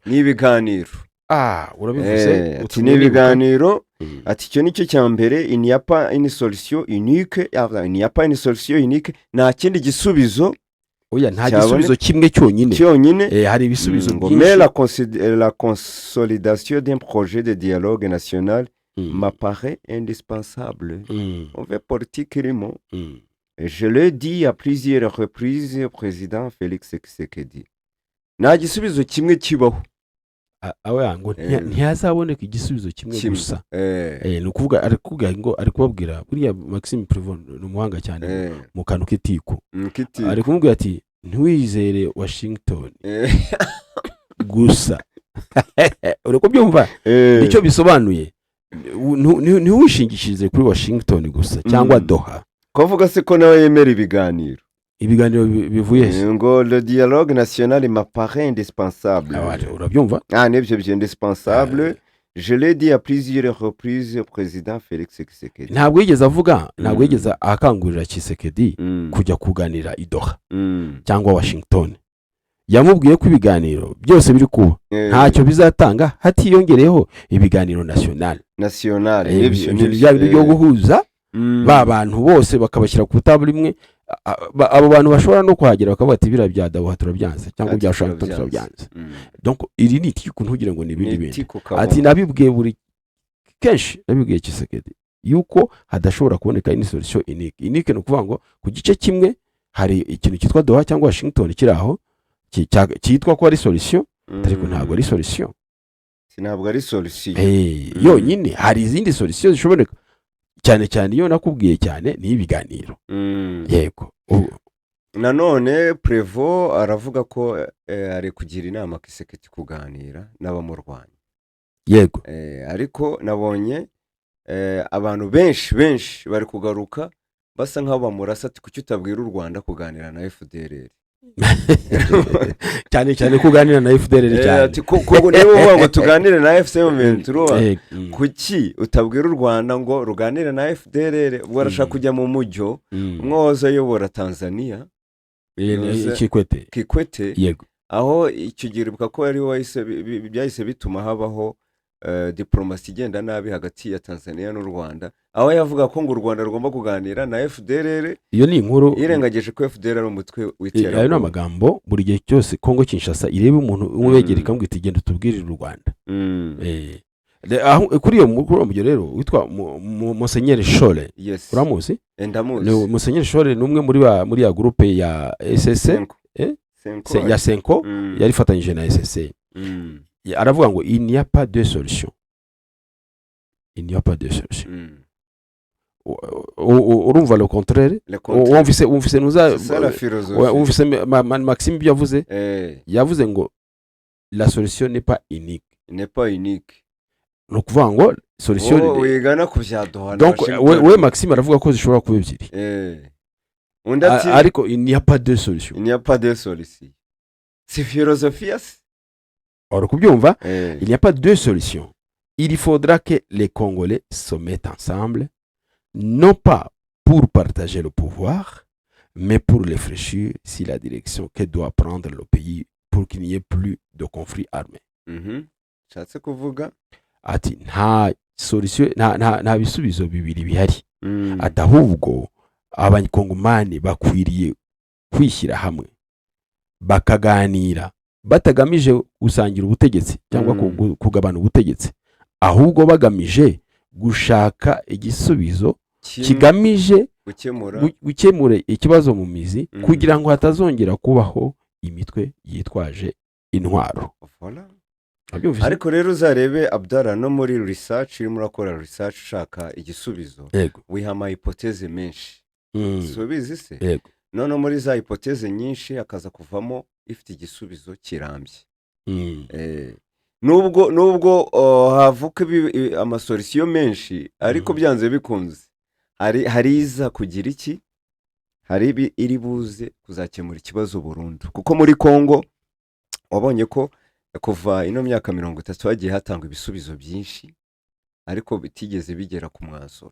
Ni ibiganiro. Ah, urabivuze. Ati utumye ni nibuka. ibiganiro. Ati icyo nicyo cya mbere. Il n'y a pas une solution unique, ah, il n'y a pas une solution unique, nta kindi gisubizo Oya, nta gisubizo kimwe cyonyine. Cyonyine. Hari ibisubizo Ngo byinshi. Mais la consolidation d'un projet de dialogue national m'apparaît indispensable. Umve politiki irimo. Et je l'ai dit à plusieurs reprises au président Félix Tshisekedi. Nta gisubizo kimwe kibaho. Oya, ngo ntihazaboneka igisubizo kimwe Kimwe. gusa. Ni ukuvuga ari kuvuga ngo ari kubabwira, buriya Maxime Prévost ni umuhanga cyane mu kantu k'itiku. Kiti. Ari kumubwira ati: "Ntiwizere Washington gusa." Uri kubyumva? Nicyo bisobanuye. Ntiwishingikirize kuri Washington gusa cyangwa Doha. Kuvuga se ko nawe yemera ibiganiro. Ibiganiro bivuye he? Ngo le dialogue national m'apparaît indispensable. Ah, urabyumva? Ah, nibyo byo, indispensable. Je l'ai dit à plusieurs reprises au président Félix Tshisekedi. Ntabwo yigeze avuga, ntabwo yigeze akangurira Tshisekedi kujya kuganira i Doha cyangwa Washington. Yamubwiye ko ibiganiro byose biri kuba ntacyo bizatanga hatiyongereyeho ibiganiro national. National, nibyo. Ibyo Nibyo. bya bindi byo guhuza ba bantu bose, bakabashyira ku table imwe. Abo bantu bashobora no kuhagera bakavuga ati: "Biriya bya Doha turabyanze," cyangwa Ati "bya Washington turabyanze. turabyanze." Donc iri ni itiku, ntugire ngo ni ibindi Ni bintu. itiku kabone. Ati: "Nabibwiye buri kenshi, nabibwiye Tshisekedi yuko hadashobora kuboneka une solution unique." Unique ni ukuvuga ngo ku gice kimwe hari ikintu cyitwa Doha cyangwa Washington kiri aho cyitwa ko ari solution, ariko ntabwo ari solution. Ntabwo ari solution. Yonyine. Hari izindi solution zishoboka, cyane cyane iyo nakubwiye cyane ni ibiganiro. Yego. Nanone Prévost aravuga ko ari kugira inama Tshisekedi kuganira n'abamurwanya. Ariko nabonye abantu benshi benshi bari kugaruka basa nk'aho bamurasa, ati: "Kuki utabwira u Rwanda kuganira na FDLR?" Cyane cyane kuganira na FDLR cyane. Ati ko niba uvuga ngo tuganire na AFC M23, kuki utabwira u Rwanda ngo ruganire na FDLR? Ubwo arashaka kujya mu mujyo umwe wahoze ayobora Tanzania, Kikwete. Kikwete. Aho icyo gihe uribuka ko ari we wahise byahise bituma habaho diporomasi igenda nabi hagati ya Tanzania n'u Rwanda, aho yavuga ko ngo u Rwanda rugomba kuganira na FDLR, Iyo ni inkuru. yirengagije ko FDLR ari umutwe Ayo ni w'iterabwoba. amagambo buri gihe cyose Kongo Kinshasa ireba umuntu umwegera ikamubwira iti: "Genda utubwirire u Rwanda." Kuri uwo mugero rero witwa Musenyeri Nshole. Uramuzi? Ndamuzi. Ni Musenyeri Nshole, ni umwe muri ya groupe ya ECC. CENCO. Eh? CENCO. Ya CENCO. Yarifatanyije na ECC. Aravuga ngo il n'y a pas de solution, il n'y a pas de solution. Urumva le contraire. Le contraire. Wumvise nuza C'est ça la philosophie. Wumvise Maxime ibyo yavuze? Yavuze ngo la solution n'est pas unique. N'est pas unique. Ni ukuvuga ngo solution Wowe wigana ku bya Doha na Donc Washington. we Maxime aravuga ko zishobora kuba ebyiri. Undi ati Ariko il n'y a pas de solution. Il n'y a pas de solution, si philosophie se. Uri kubyumva? Il n'y a pas deux solutions. Il faudra que les Congolais se mettent ensemble, non pas pour partager le pouvoir, mais pour réfléchir sur la direction que doit prendre le pays pour qu'il n'y ait plus de conflits armés. Nshatse kuvuga Ati nta solution, nta bisubizo bibiri bihari. Ati ahubwo Abakongomani bakwiriye kwishyira hamwe bakaganira, batagamije gusangira ubutegetsi cyangwa kugabana ubutegetsi, ahubwo bagamije gushaka igisubizo Kimwe kigamije gukemura gukemura ikibazo mu mizi, kugira ngo hatazongera kubaho imitwe yitwaje intwaro. Voilà. Wabyumvise? Ariko rero uzarebe, Abdara, no muri research, urimo urakora research ushaka igisubizo, wiha ama hypothèses menshi. Si ubizi se? Yego. Noneho muri za hypothèses nyinshi hakaza kuvamo ifite igisubizo kirambye. Nubwo havuka ama solutions menshi, ariko byanze bikunze hari iza kugira iki, hari iri buze kuzakemura ikibazo burundu, kuko muri Congo wabonye ko kuva ino myaka 30 hagiye hatangwa ibisubizo byinshi. Ariko bitigeze bigera ku mwanzuro.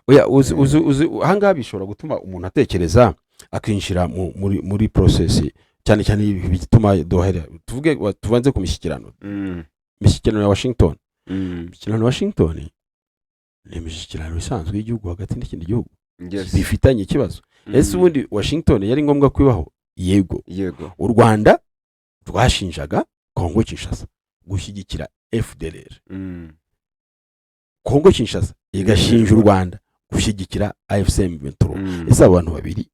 Oya, uzi ahangaha bishobora gutuma umuntu atekereza, akinjira muri process, cyane cyane ibi bituma dohera. Tuvuge tubanze ku mishyikirano, imishyikirano ya Washington. Imishyikirano ya Washington ni imishyikirano isanzwe y'igihugu hagati n'ikindi gihugu bifitanye ikibazo. Ese ubundi Washington yari ngombwa kubaho? Yego. Yego. U Rwanda rwashinjaga Kongo Kinshasa gushyigikira FDLR. Kongo Kinshasa igashinja u Rwanda gushyigikira AFC M23. Ese abo bantu babiri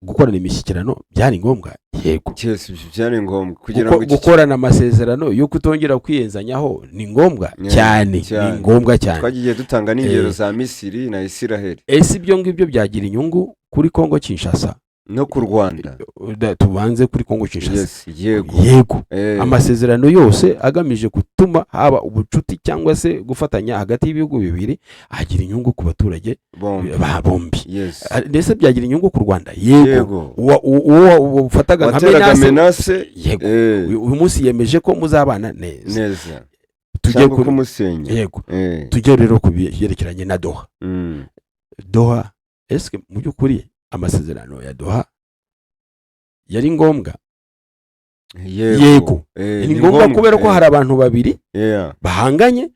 gukorana imishyikirano byari ngombwa? Yego. Yes, ibyo byari ngombwa kugira ngo Gukorana amasezerano yo kutongera kwiyenzanyaho ni ngombwa cyane, ni ngombwa cyane. Twagiye dutanga n'ingero za Misiri na Isiraheli. Ese ibyo ngibyo byagira inyungu kuri Kongo Kinshasa no ku Rwanda? Tubanze kuri Kongo Kinshasa. Yes, yego. Yego. Amasezerano yose agamije gutuma haba ubucuti cyangwa se gufatanya hagati y'ibihugu bibiri agira inyungu ku baturage bombi. Ba bombi. Ndetse byagira inyungu ku Rwanda? Yego. Yego. Uwo ufataga nka wateraga menace, menace. Yego, uyu munsi yemeje ko muzabana neza. Neza. Tujye cyangwa kuri kumusenya. Yego. Tujye rero ku byerekeranye na Doha. Doha, ese mu by'ukuri amasezerano ya Doha yari ngombwa? Yego. Yego. Ni ngombwa kubera ko hari abantu babiri bahanganye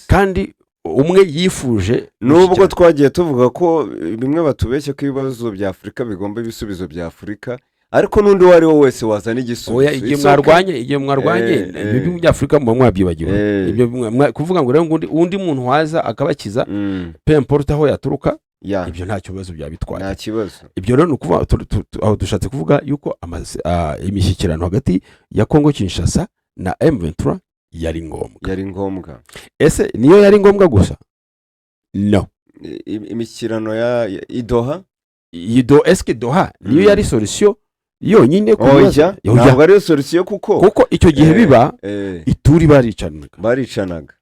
kandi umwe yifuje Nubwo gushyikirana. twagiye tuvuga ko bimwe batubeshye ko ibibazo bya Afurika bigomba ibisubizo bya Afurika, ariko n'undi uwo ari we wese wazana igisubizo, Oya, igihe It's okay. mwarwanye ibyo by'Umunyafurika muba mwabyibagiwe. Ibyo kuvuga ngo rero ngo undi muntu waza akabakiza, peu importe aho yaturuka, ibyo nta kibazo byaba bitwaye. Nta kibazo. Ibyo rero ni ukuvuga aho dushatse kuvuga yuko imishyikirano hagati ya Kongo Kinshasa na M23 yari ngombwa. Yari ngombwa. Ese niyo yari ngombwa gusa? No. Imishyikirano ya i Doha. Iyi eske Doha niyo yari solution yonyine ku bibazo? Oya. Oya. Ntabwo ariyo solution kuko Kuko icyo gihe biba Ituri baricanaga. Baricanaga,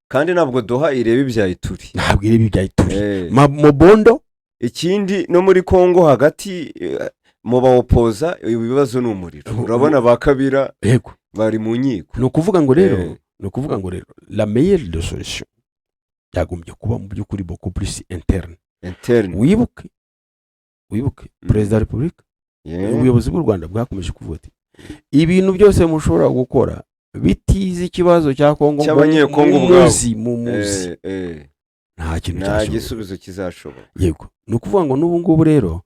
kandi ntabwo Doha ireba ibya Ituri. Ntabwo ireba ibya Ituri. Mobondo. Ikindi, no muri Kongo hagati mu bawopoza ibibazo ni umuriro. Urabona ba Kabila bari mu nkiko. Ni ukuvuga ngo rero la meilleure de solution yagombye kuba mu by'ukuri beaucoup plus interne. Interne. Wibuke perezida wa repubulika, ubuyobozi bw'u Rwanda bwakomeje kuvuga ati: "Ibintu byose mushobora gukora bitize ikibazo cya Kongo Cy'Abanyekongo mu ubwabo. muzi, mu muzi, nta kintu nta cyashoboka." gisubizo kizashoboka. Yego, ni ukuvuga ngo n'ubu ngubu rero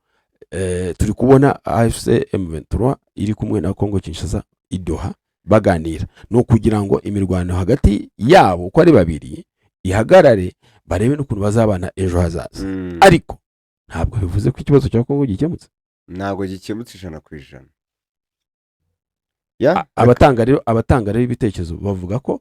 turi kubona AFC M23 iri kumwe na Congo Kinshasa i Doha baganira, ni ukugira ngo imirwano hagati yabo uko ari babiri ihagarare, barebe n'ukuntu bazabana ejo hazaza. Ariko ntabwo bivuze ko ikibazo cya Kongo gikemutse. Ntabwo gikemutse 100%. Ya. Abatanga rero ibitekerezo bavuga ko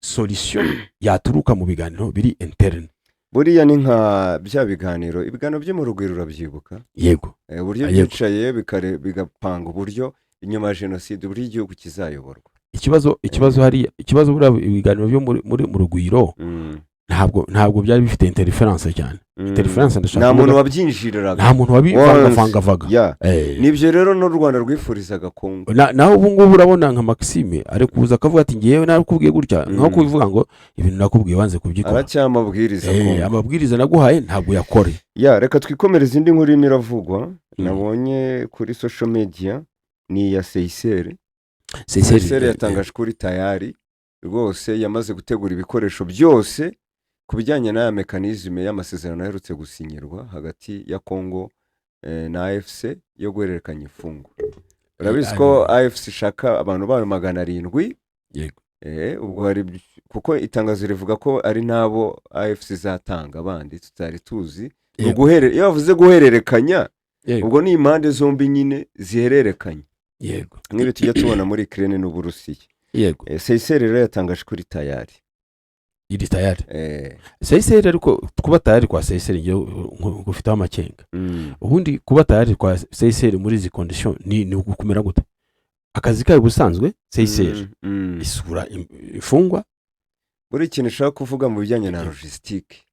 solution yaturuka mu biganiro biri interne. Buriya ni nka bya biganiro, ibiganiro byo mu Rugwiro, urabyibuka? Yego. Uburyo Yego. byicaye bigapanga uburyo inyuma ya jenoside, uburyo igihugu kizayoborwa. Ikibazo hariya, ikibazo buriya ibiganiro byo muri mu Rugwiro ntabwo byari bifite interference cyane. Interference ndashaka Nta muntu kuvuga wabyinjiriraga. Nta muntu wabivangavangavaga. Ya. Nibyo rero n'u Rwanda rwifurizaga Kongo. Naho ubu ngubu urabona nka Maxime ari kuza akavuga ati: "Ngewe nakubwiye gutya," nko kubivuga ngo ibintu nakubwiye wanze kubyikora. Aracyamabwiriza Kongo. Amabwiriza naguhaye ntabwo yakore. Ya, reka twikomereze indi nkuru irimo iravugwa nabonye kuri social media, ni iya Seyiseri. Seyiseri yatangaje ko uri tayari rwose, yamaze gutegura ibikoresho byose ku bijyanye n'aya mécanisme y'amasezerano aherutse gusinyirwa hagati ya Congo na AFC yo guhererekanya imfungwa. Urabizi ko AFC ishaka abantu bayo 700. Yego. Ubwo hari kuko itangazo rivuga ko ari n'abo AFC izatanga bandi tutari tuzi. Ni iyo bavuze guhererekanya, ubwo ni impande zombi nyine zihererekanya, nk'ibi tujya tubona muri Ukraine n'Uburusiya. Seyiseri rero yatangaje ko iri tayari. Iri tayari Seyiseri, ariko kuba tayari kwa Seyiseri ngewe ngufiteho amakenga. Ubundi kuba tayari kwa Seyiseri muri izi condition ni ukumera gute? Akazi kayo ubusanzwe Seyiseri isura imfungwa. Buri kintu ushaka kuvuga mu bijyanye na logistique.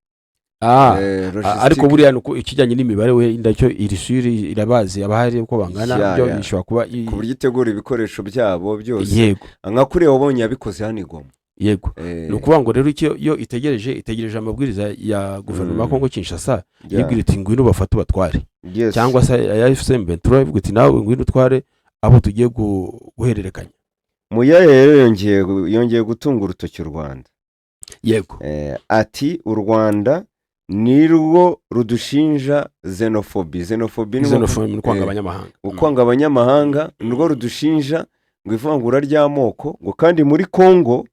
Ariko buriya nuko ikijyanye n'imibare we ndacyo iri shuri irabazi abahari uko bangana, byo bishobora kuba ku buryo itegura ibikoresho byabo byose. Yego. Nka kuriya wabonye yabikoze hano i Goma. Yego. Ni ukuvuga ngo rero icyo yo itegereje amabwiriza ya guverinoma ya Kongo Kinshasa, ibwira iti: "Ngwino bafate ubatware." Cyangwa se aya AFC M23 ivuga iti: "Nawe ngwino utware abo tugiye guhererekanya." Muyaya rero yongeye gutunga urutoki u Rwanda. Ati: "U Rwanda nirwo rudushinja xénophobie." Xénophobie ni nko Xénophobie ni kwanga abanyamahanga. Ukwanga abanyamahanga. Nirwo rudushinja ngo ivangura ry'amoko, ngo kandi muri Congo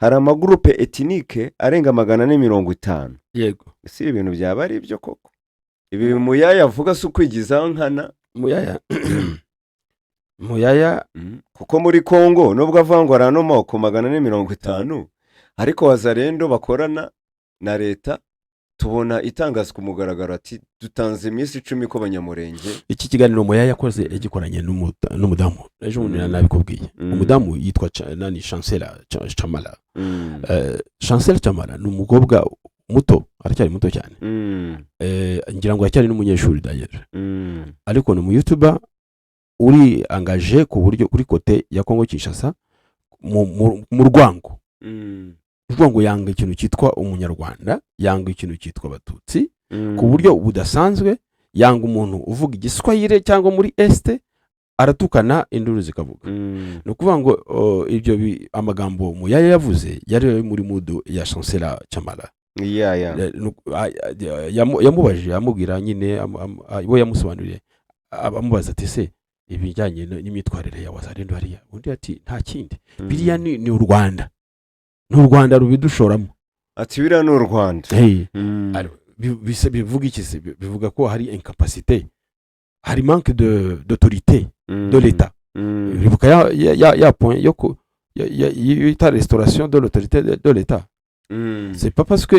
hari amagroupes ethniques arenga 450. Ese ibi bintu byaba ari ibyo koko? Ibi Muyaya avuga si ukwigizaho nkana? Muyaya. Kuko muri Congo nubwo avuga ngo hari ano moko 450, ariko Wazalendo bakorana na leta, tubona itangaza ku mugaragaro ati: "Dutanze iminsi 10 ko Abanyamurenge." Iki kiganiro Muyaya yakoze yagikoranye n'umudamu ejo bundi, nabikubwiye. Umudamu yitwa nani, Chancela Chamala. Chancela Chamala ni umukobwa muto, aracyari muto cyane. Ngira ngo aracyari n'umunyeshuri d'ailleurs. Ariko ni umuyoutuber uri engagé ku buryo kuri côté ya Kongo Kinshasa mu rwango. Ni ukuvuga ngo yanga ikintu cyitwa Umunyarwanda, yanga ikintu cyitwa Abatutsi ku buryo budasanzwe, yanga umuntu uvuga Igiswahili cyangwa muri Est, aratukana induru zikavuga. Ni ukuvuga ngo ibyo amagambo Muyaya yavuze yari ari muri mood ya Chancela Chamala. Yamubajije, amubwira nyine, we yamusobanuriye, amubaza ati: "Se ibijyanye n'imyitwarire ya Wazalendo hariya?" Undi ati: "Nta kindi, biriya ni u Rwanda, ni u Rwanda rubidushoramo." Ati: "Biriya ni u Rwanda." Hey, bivuga iki se? Bivuga ko hari incapacité, hari manque de d'autorité de l'État. Bibuka ya point yo ku yita restauration de l'autorité de l'État. C'est pas parce que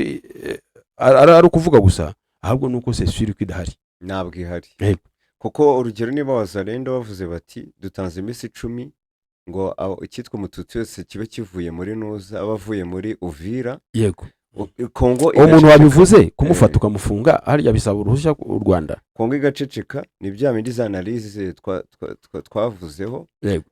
ari ukuvuga gusa, ahubwo nuko c'est sûr ko idahari. Ntabwo ihari. Yego. Kuko urugero, niba Wazalendo bavuze bati: "Dutanze iminsi 10 ngo icyitwa Umututsi wese kibe kivuye muri nuza, aba avuye muri Uvira," Kongo Uwo muntu igaceceka. wabivuze, kumufata ukamufunga harya bisaba uruhushya u Rwanda. Kongo igaceceka. Ni bya bindi za analyse twavuzeho,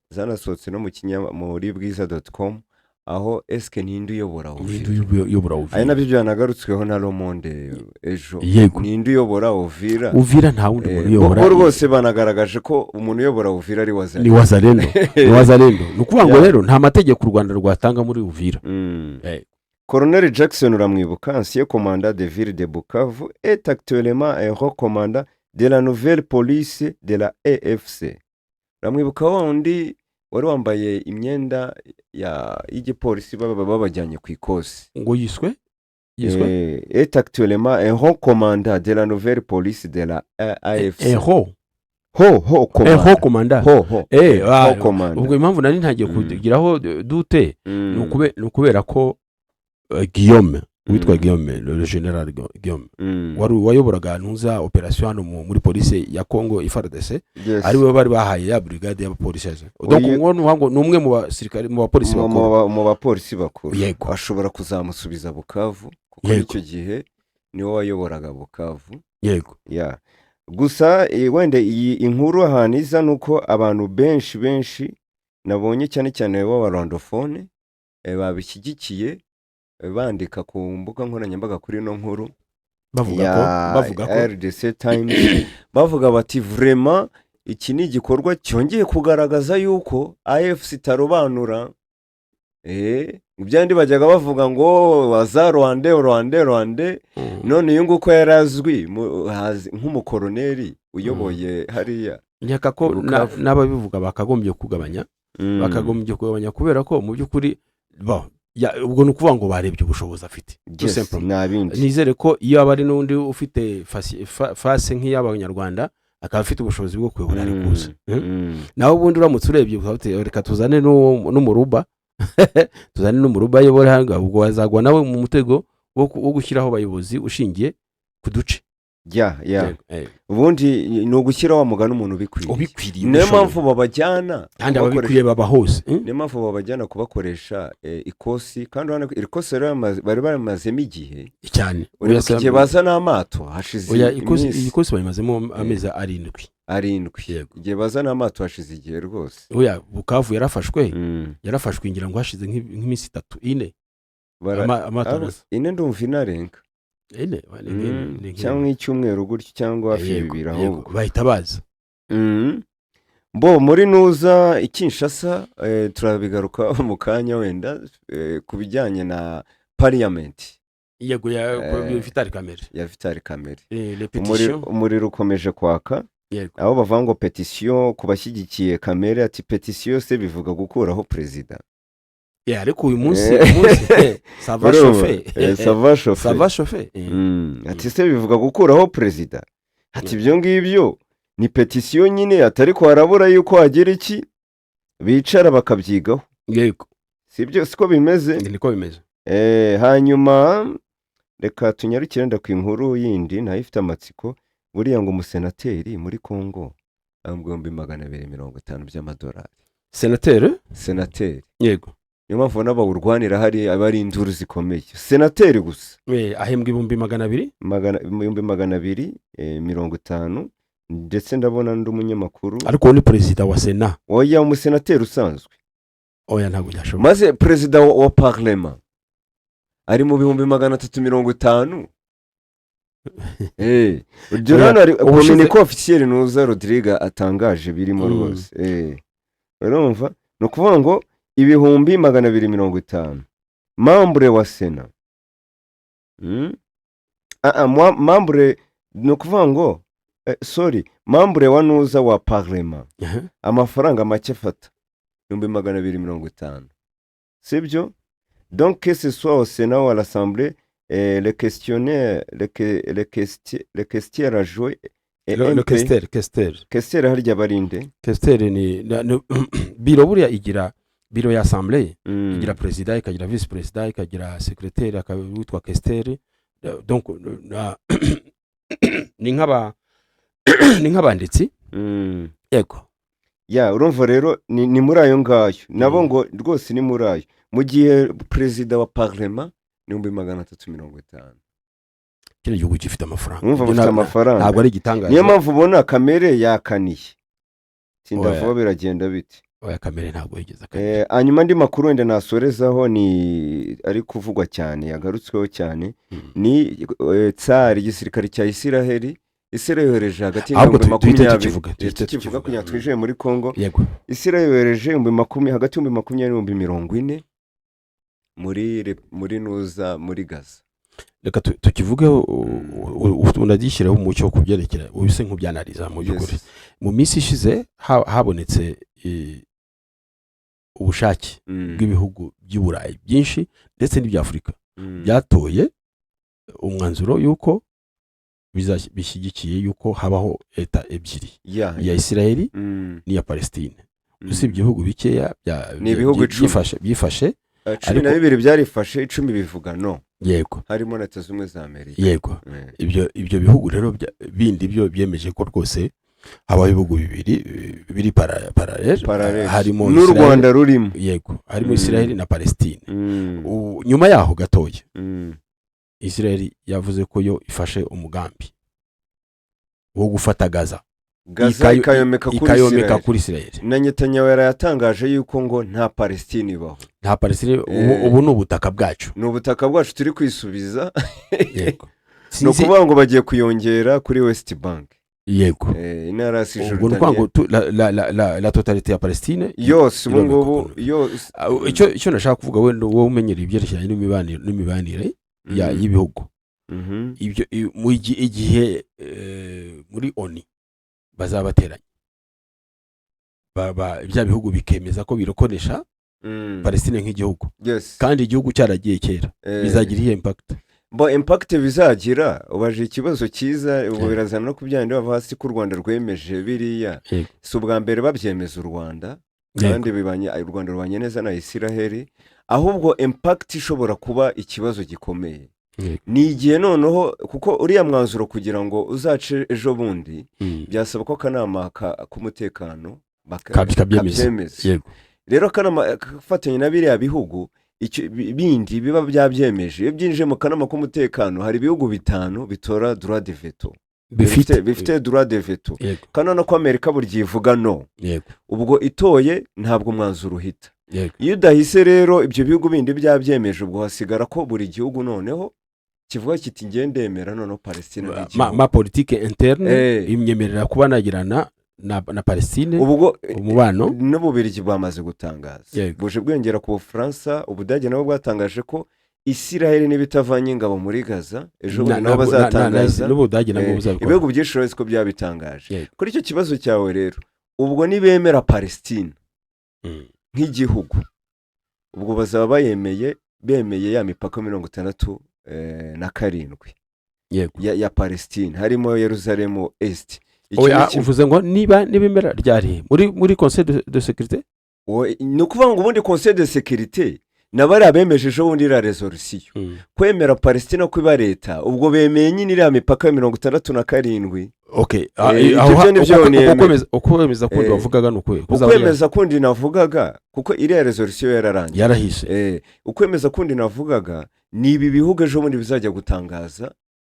zanasohotse no mu muri bwiza.com, aho eske ninde uyobora Ninde Uvira? uyobora Ari Uvira? nabyo byanagarutsweho na Le Monde ejo. Ninde uyobora Uvira? Uvira nta wundi muntu uyobora. Bo rwose banagaragaje ko umuntu uyobora Uvira ari Ni Wazalendo. Wazalendo, ni Wazalendo. Ni ukuvuga ngo rero nta mategeko u Rwanda rwatanga muri Uvira. Colonel Jackson, uramwibuka, ancien commandant de ville de Bukavu, est actuellement un haut commandant de la nouvelle police de la AFC. Uramwibuka wa wundi wari wambaye imyenda y'igipolisi baba babajyanye ku ikosi? Ngo yiswe Est actuellement un haut commandant de la nouvelle police de la AFC. Eho. Ho Eho. Commandant. Commandant. Ho ho commandant. Ubwo impamvu nari ntagiye kugiraho dute, ni ukubera ko Guillaume witwa Guillaume, le général Guillaume wari wayoboraga ntuza opération hano muri polisi ya Congo, FARDC, ari we bari bahaye ya brigade y'abapolisi yaje. Donc ngo ni ngo ni umwe mu basirikare, mu bapolisi bakuru. Mu bapolisi bakuru. Ashobora kuzamusubiza Bukavu kuko icyo gihe niwe wayoboraga Bukavu. Ya, gusa wenda iyi inkuru ahantu iza ni uko abantu benshi benshi nabonye, cyane cyane b'abarwandophone, babishyigikiye, bandika ku mbuga nkoranyambaga kuri ino nkuru Bavuga ko ya bavuga ko RDC Times, bavuga bati: "Vraiment iki ni igikorwa cyongeye kugaragaza yuko AFC itarobanura." Byandi bajyaga bavuga ngo waza Rwande, Rwande, Rwande. None uyu nguyu ko yari azwi nk'umukoroneri uyoboye hariya Nkeka ko Bukavu. n'ababivuga bakagombye kugabanya, bakagombye kugabanya, kubera ko mu by'ukuri bon, ubwo ni ukuvuga ngo barebye ubushobozi afite, tout simplement. Nta bindi. Nizere ko iyo aba ari n'undi ufite face nk'iy'Abanyarwanda, akaba afite ubushobozi bwo kuyobora, ari kuza. Naho ubundi uramutse urebye ukavuga uti: "Reka tuzane n'umuruba, tuzane n'umuruba ayobora hano," ubwo wazagwa nawe mu mutego wo gushyiraho abayobozi ushingiye ku duce. Ya. Yego. Ubundi ni ugushyiraho wa mugani umuntu ubikwiriye. Ubikwiriye, Niyo ubishoboye. mpamvu babajyana Kandi kubakoresha ababikwiriye baba hose. Niyo mpamvu babajyana kubakoresha ikosi, kandi urabona ko iri kosi bari barimazemo igihe. Cyane. Uribuka igihe baza n'amato hashize Oya, ikosi iminsi. Iyi kosi bayimazemo amezi 7. 7. Yego. Igihe baza n'amato hashize igihe rwose. Oya, Bukavu yarafashwe, yarafashwe ngira ngo hashize nk'iminsi 3, 4. Amatora se. Ine ndumva inarenga. Ine, ni Cyangwa nk'icyumweru gutyo, cyangwa hafi 2 ahubwo. Bahita baza. Bo muri nuza i Kinshasa, turabigaruka mu kanya wenda, ku bijyanye na parliament. Yego, ya Vital Kamerhe. Ya Vital Kamerhe. Les Umuriro, pétitions. umuriro ukomeje kwaka. Aho bavuga ngo pétition ku bashyigikiye Kamerhe, ati pétition se bivuga gukuraho perezida? Yeah, ariko uyu munsi, uyu munsi ça va Urumva? chauffer. Ça va chauffer. Ça va chauffer. Ati se bivuga gukuraho perezida? Ati ibyo ngibyo ni pétition nyine, atari ko harabura yuko hagira iki bicara bakabyigaho. Sibyo? Siko bimeze? Niko bimeze. Hanyuma reka tunyarukire nda ku inkuru yindi nayo ifite amatsiko. Buriya ngo umusenateri muri Congo 250,000 by'amadolari. Senateri? Senateri. Niyo mpamvu ubona bawurwanira, hari aba ari induru zikomeye, senateri gusa. Ahembwa 200,000. 250,000, ndetse ndabona n'undi munyamakuru. Ariko uwo ni perezida wa sena? Oya, umusenateri usanzwe. Oya, ntabwo byashoboka. Maze perezida wa parlement ari mu 350,000. Ibyo Oya, hano hari communiqué officiel nuza Rodrigue atangaje birimo rwose. Urumva, ni ukuvuga ngo 250,000 membre wa sena. Ah, ah, membre, ni ukuvuga ngo sorry, membre wa nuza wa parlement, amafaranga make afata 250,000, sibyo? Donc que ce soit au Sénat ou à l'Assemblée, le questionnaire le questionnaire a joué et Le MP. Questeur, questeur. Questeur harya barinde? Questeur ni biro. Buriya igira biro ya assemblée, igira perezida, ikagira vice perezida, ikagira secrétaire, akaba witwa questeur. Donc ni nk'abanditsi. Yego. Ya, urumva rero ni muri ayo ngayo nabo, ngo rwose ni muri ayo, mu gihe perezida wa parlement ni 350,000. Kino gihugu gifite amafaranga. Urumva, Ibyo bafite amafaranga. Ntabwo ari igitangaza. Niyo mpamvu ubona Kamerhe yakaniye. Tinda Oya. vuba biragenda bite? Oya, Kamerhe ntabwo yigeze akanira. Hanyuma andi makuru wenda nasorezaho ni ari kuvugwa cyane, yagarutsweho cyane, ni tsari igisirikare cya Isiraheli. Isiraheli yohereje hagati Ahubwo y'ibihumbi duhite 20 tukivuga, duhite tukivuga tukivuga. kugira ngo twinjire muri Congo. Isiraheli yohereje hagati y'ibihumbi 20 n'ibihumbi 40 muri nuza muri Gaza. Reka tukivugeho, unagishyireho umucyo ku byerekera ubise nk'ubyanariza mu by'ukuri. Mu minsi ishize habonetse ubushake bw'ibihugu by'i Burayi byinshi ndetse n'ibya Afurika, byatoye umwanzuro y'uko bishyigikiye yuko habaho leta ebyiri, iya Isiraheli n'iya Palestine, usibye ibihugu bikeya Ni ibihugu 10. byifashe. Cumi na bibiri byarifashe, 10 bivuga no. Harimo na Leta Zunze Ubumwe za Amerika. Ibyo bihugu rero bindi byo byemeje ko rwose habaho ibihugu bibiri, biri parallèle. Parallèle. Harimo N'u Israel- Rwanda rurimo. Yego, harimo Israel na Palestine. Nyuma yaho gatoya, Israel yavuze ko yo ifashe umugambi wo gufata Gaza. Gaza ikayomeka kuri ikayomeka Israel. Kuri Israel. Na Netanyahu yarayatangaje yuko ngo nta Palestine ibaho. Nta Palestine ubu. Ubu ni ubutaka bwacu. Ni ubutaka bwacu turi kwisubiza. Ni Sinzi ukuvuga ngo bagiye kuyongera kuri West Bank. Intara ya Ubwo ni ukuvuga ngo Cisjordanie. La totalité ya Palestine Yose ubu iromeka ngubu ukuntu. yose. Ah, icyo nashaka kuvuga, wenda wowe umenyereye ibyerekeranye n'imibanire y'ibihugu, ibyo mu igihe muri ONU bazaba bateranye, bya bihugu bikemeza ko birokoresha Palestine nk'igihugu, kandi igihugu cyaragiye kera, bizagira iyihe impact? Bo impact bizagira, ubaje ikibazo cyiza ubwo, birazana no kubyandi bava hasi ko u Rwanda rwemeje biriya. Si ubwa mbere babyemeza u Rwanda, kandi bibanye, u Rwanda rubanye neza na Isiraheli. Ahubwo impact ishobora kuba ikibazo gikomeye ni igihe noneho, kuko uriya mwanzuro kugira ngo uzace ejo bundi, byasaba ko akanama k'umutekano Kabyemeza. kabyemeza. Rero akanama gafatanya na biriya bihugu bindi biba byabyemeje, iyo byinjiye mu kanama k'umutekano hari ibihugu bitanu bitora droit de veto. Bifite Bifite droit de veto. Kandi urabona ko Amerika buri gihe ivuga no. Ubwo itoye ntabwo umwanzuro uhita. Iyo udahise rero, ibyo bihugu bindi byabyemeje, ubwo hasigara ko buri gihugu noneho kivuga kiti: "Nge ndemera noneho Palestine nk'igihugu." Ma politique interne imyemerera kuba nagirana na Palestine ubwo umubano. N'Ububirigi bwamaze gutangaza, buje bwiyongera ku Bufaransa. Ubudage nabo bwatangaje ko Isiraheli niba itavanye ingabo muri Gaza, ejo bundi nabo bazatangaza. N'Ubudage nabwo buzabikora. Ibihugu byinshi urabona ko byabitangaje. Kuri icyo kibazo cyawe rero, ubwo nibemera Palestine nk'igihugu, ubwo bazaba bayemeye, bemeye ya mipaka 67 ya Palestine, harimo Yeruzalemu Est. Icyo Oya, ni kimwe. Uvuze ngo niba nibemera ryari muri Conseil de sécurité? Ni ukuvuga ngo ubundi Conseil de sécurité na bariya bemeje ejo bundi iriya résolution kwemera Palestine ko iba leta, ubwo bemeye nyine iriya mipaka ya 67. Aho Ibyo byo ni byo nemera. Ukwemeza kundi wavugaga ni ukuhe? Kuzaba Ukwemeza kundi navugaga, kuko iriya résolution yararangiye. Yarahise. Ukwemeza kundi navugaga ni ibi bihugu ejo bundi bizajya gutangaza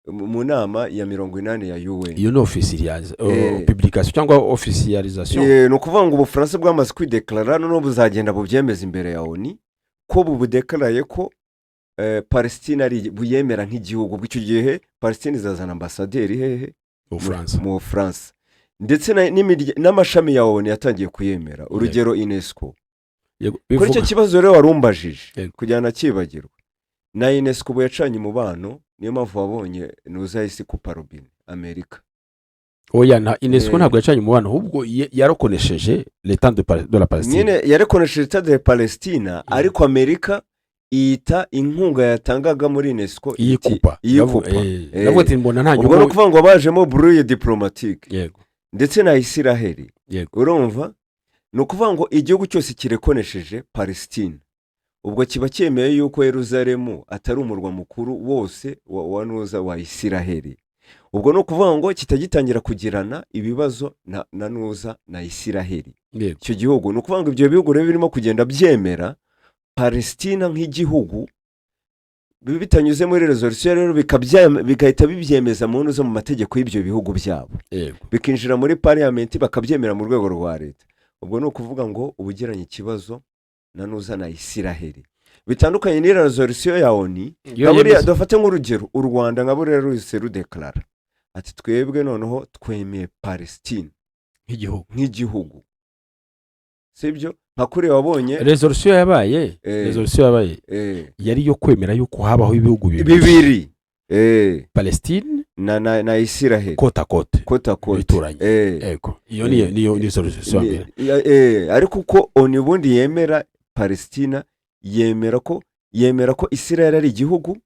mu nama ya 80 ya UN. Iyo ni publication cyangwa officialisation. Ni ukuvuga ngo Ubufaransa bwamaze kwideclara, noneho buzagenda bubyemeza imbere ya ONU ko bubudeclaraye ko Palestine ari buyemera nk'igihugu. Ubwo icyo gihe Palestine izazana ambasaderi hehe? Mu Bufaransa. Mu Bufaransa. Ndetse n'amashami ya ONU yatangiye kuyemera, urugero UNESCO. Kuri icyo kibazo rero warumbajije, kugira ngo nakibagirwe, na UNESCO ubu yacanye umubano, niyo mpamvu wabonye ntuzahise ikupa robine Amerika. Oya, na UNESCO ntabwo yacanye umubano, ahubwo yareconnaisseje l'État de la Palestine. Nyine yareconnaisseje État de Palestina, ariko Amerika yita inkunga yatangaga muri UNESCO iyikupa. Iyikupa. Navuga ati mbona nta Ubwo ni nyungu. ukuvuga ngo bajemo brouille diplomatique ndetse na Isiraheli. Urumva, ni ukuvuga ngo igihugu cyose kireconnaisseje Palestine, ubwo kiba cyemeye yuko Yeruzalemu atari umurwa mukuru wose wa nuza wa Isiraheli. Ubwo ni ukuvuga ngo kitagitangira kugirana ibibazo na nuza na Isiraheli. Icyo gihugu, ni ukuvuga ngo ibyo bihugu rero birimo kugenda byemera Palestina nk'igihugu bitanyuze muri résolution rero, bigahita bibyemeza mu ntuzo, mu mategeko y'ibyo bihugu byabo, bikinjira muri parliament, bakabyemera mu rwego rwa leta. Ubwo ni ukuvuga ngo uba ugiranye ikibazo na nuza na Isiraheli, bitandukanye n'iriya résolution ya ONU. Iyo Nka buriya dufate nk'urugero u Rwanda, nka buriya ruhise rudeclara ati: "Twebwe noneho twemeye Palestine nk'igihugu." Nk'igihugu, sibyo? Nka kuriya wabonye Résolution yabaye, résolution yabaye yari iyo kwemera yuko habaho ibihugu bibiri. Bibiri. Palestine na Isiraheli. Côte à côte. Côte à côte. Bituranye. Yego, iyo niyo résolution ya mbere. Ariko uko ONU ubundi yemera Palestina, yemera ko Isiraheli ari igihugu,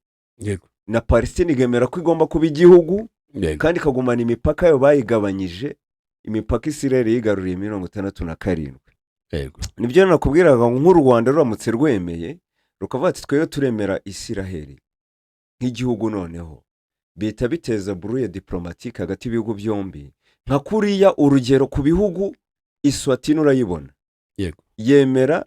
na Palestina igemera ko igomba kuba igihugu, kandi ikagumana imipaka yayo bayigabanyije, imipaka Isiraheli yigaruriye 67. Nibyo nakubwiraga ngo nk'u Rwanda ruramutse rwemeye, rukavuga ati: "Twebwe turemera Isiraheli nk'igihugu", noneho bihita biteza brouille diplomatique hagati y'ibihugu byombi. Nka kuriya, urugero ku bihugu, Iswatini urayibona, yemera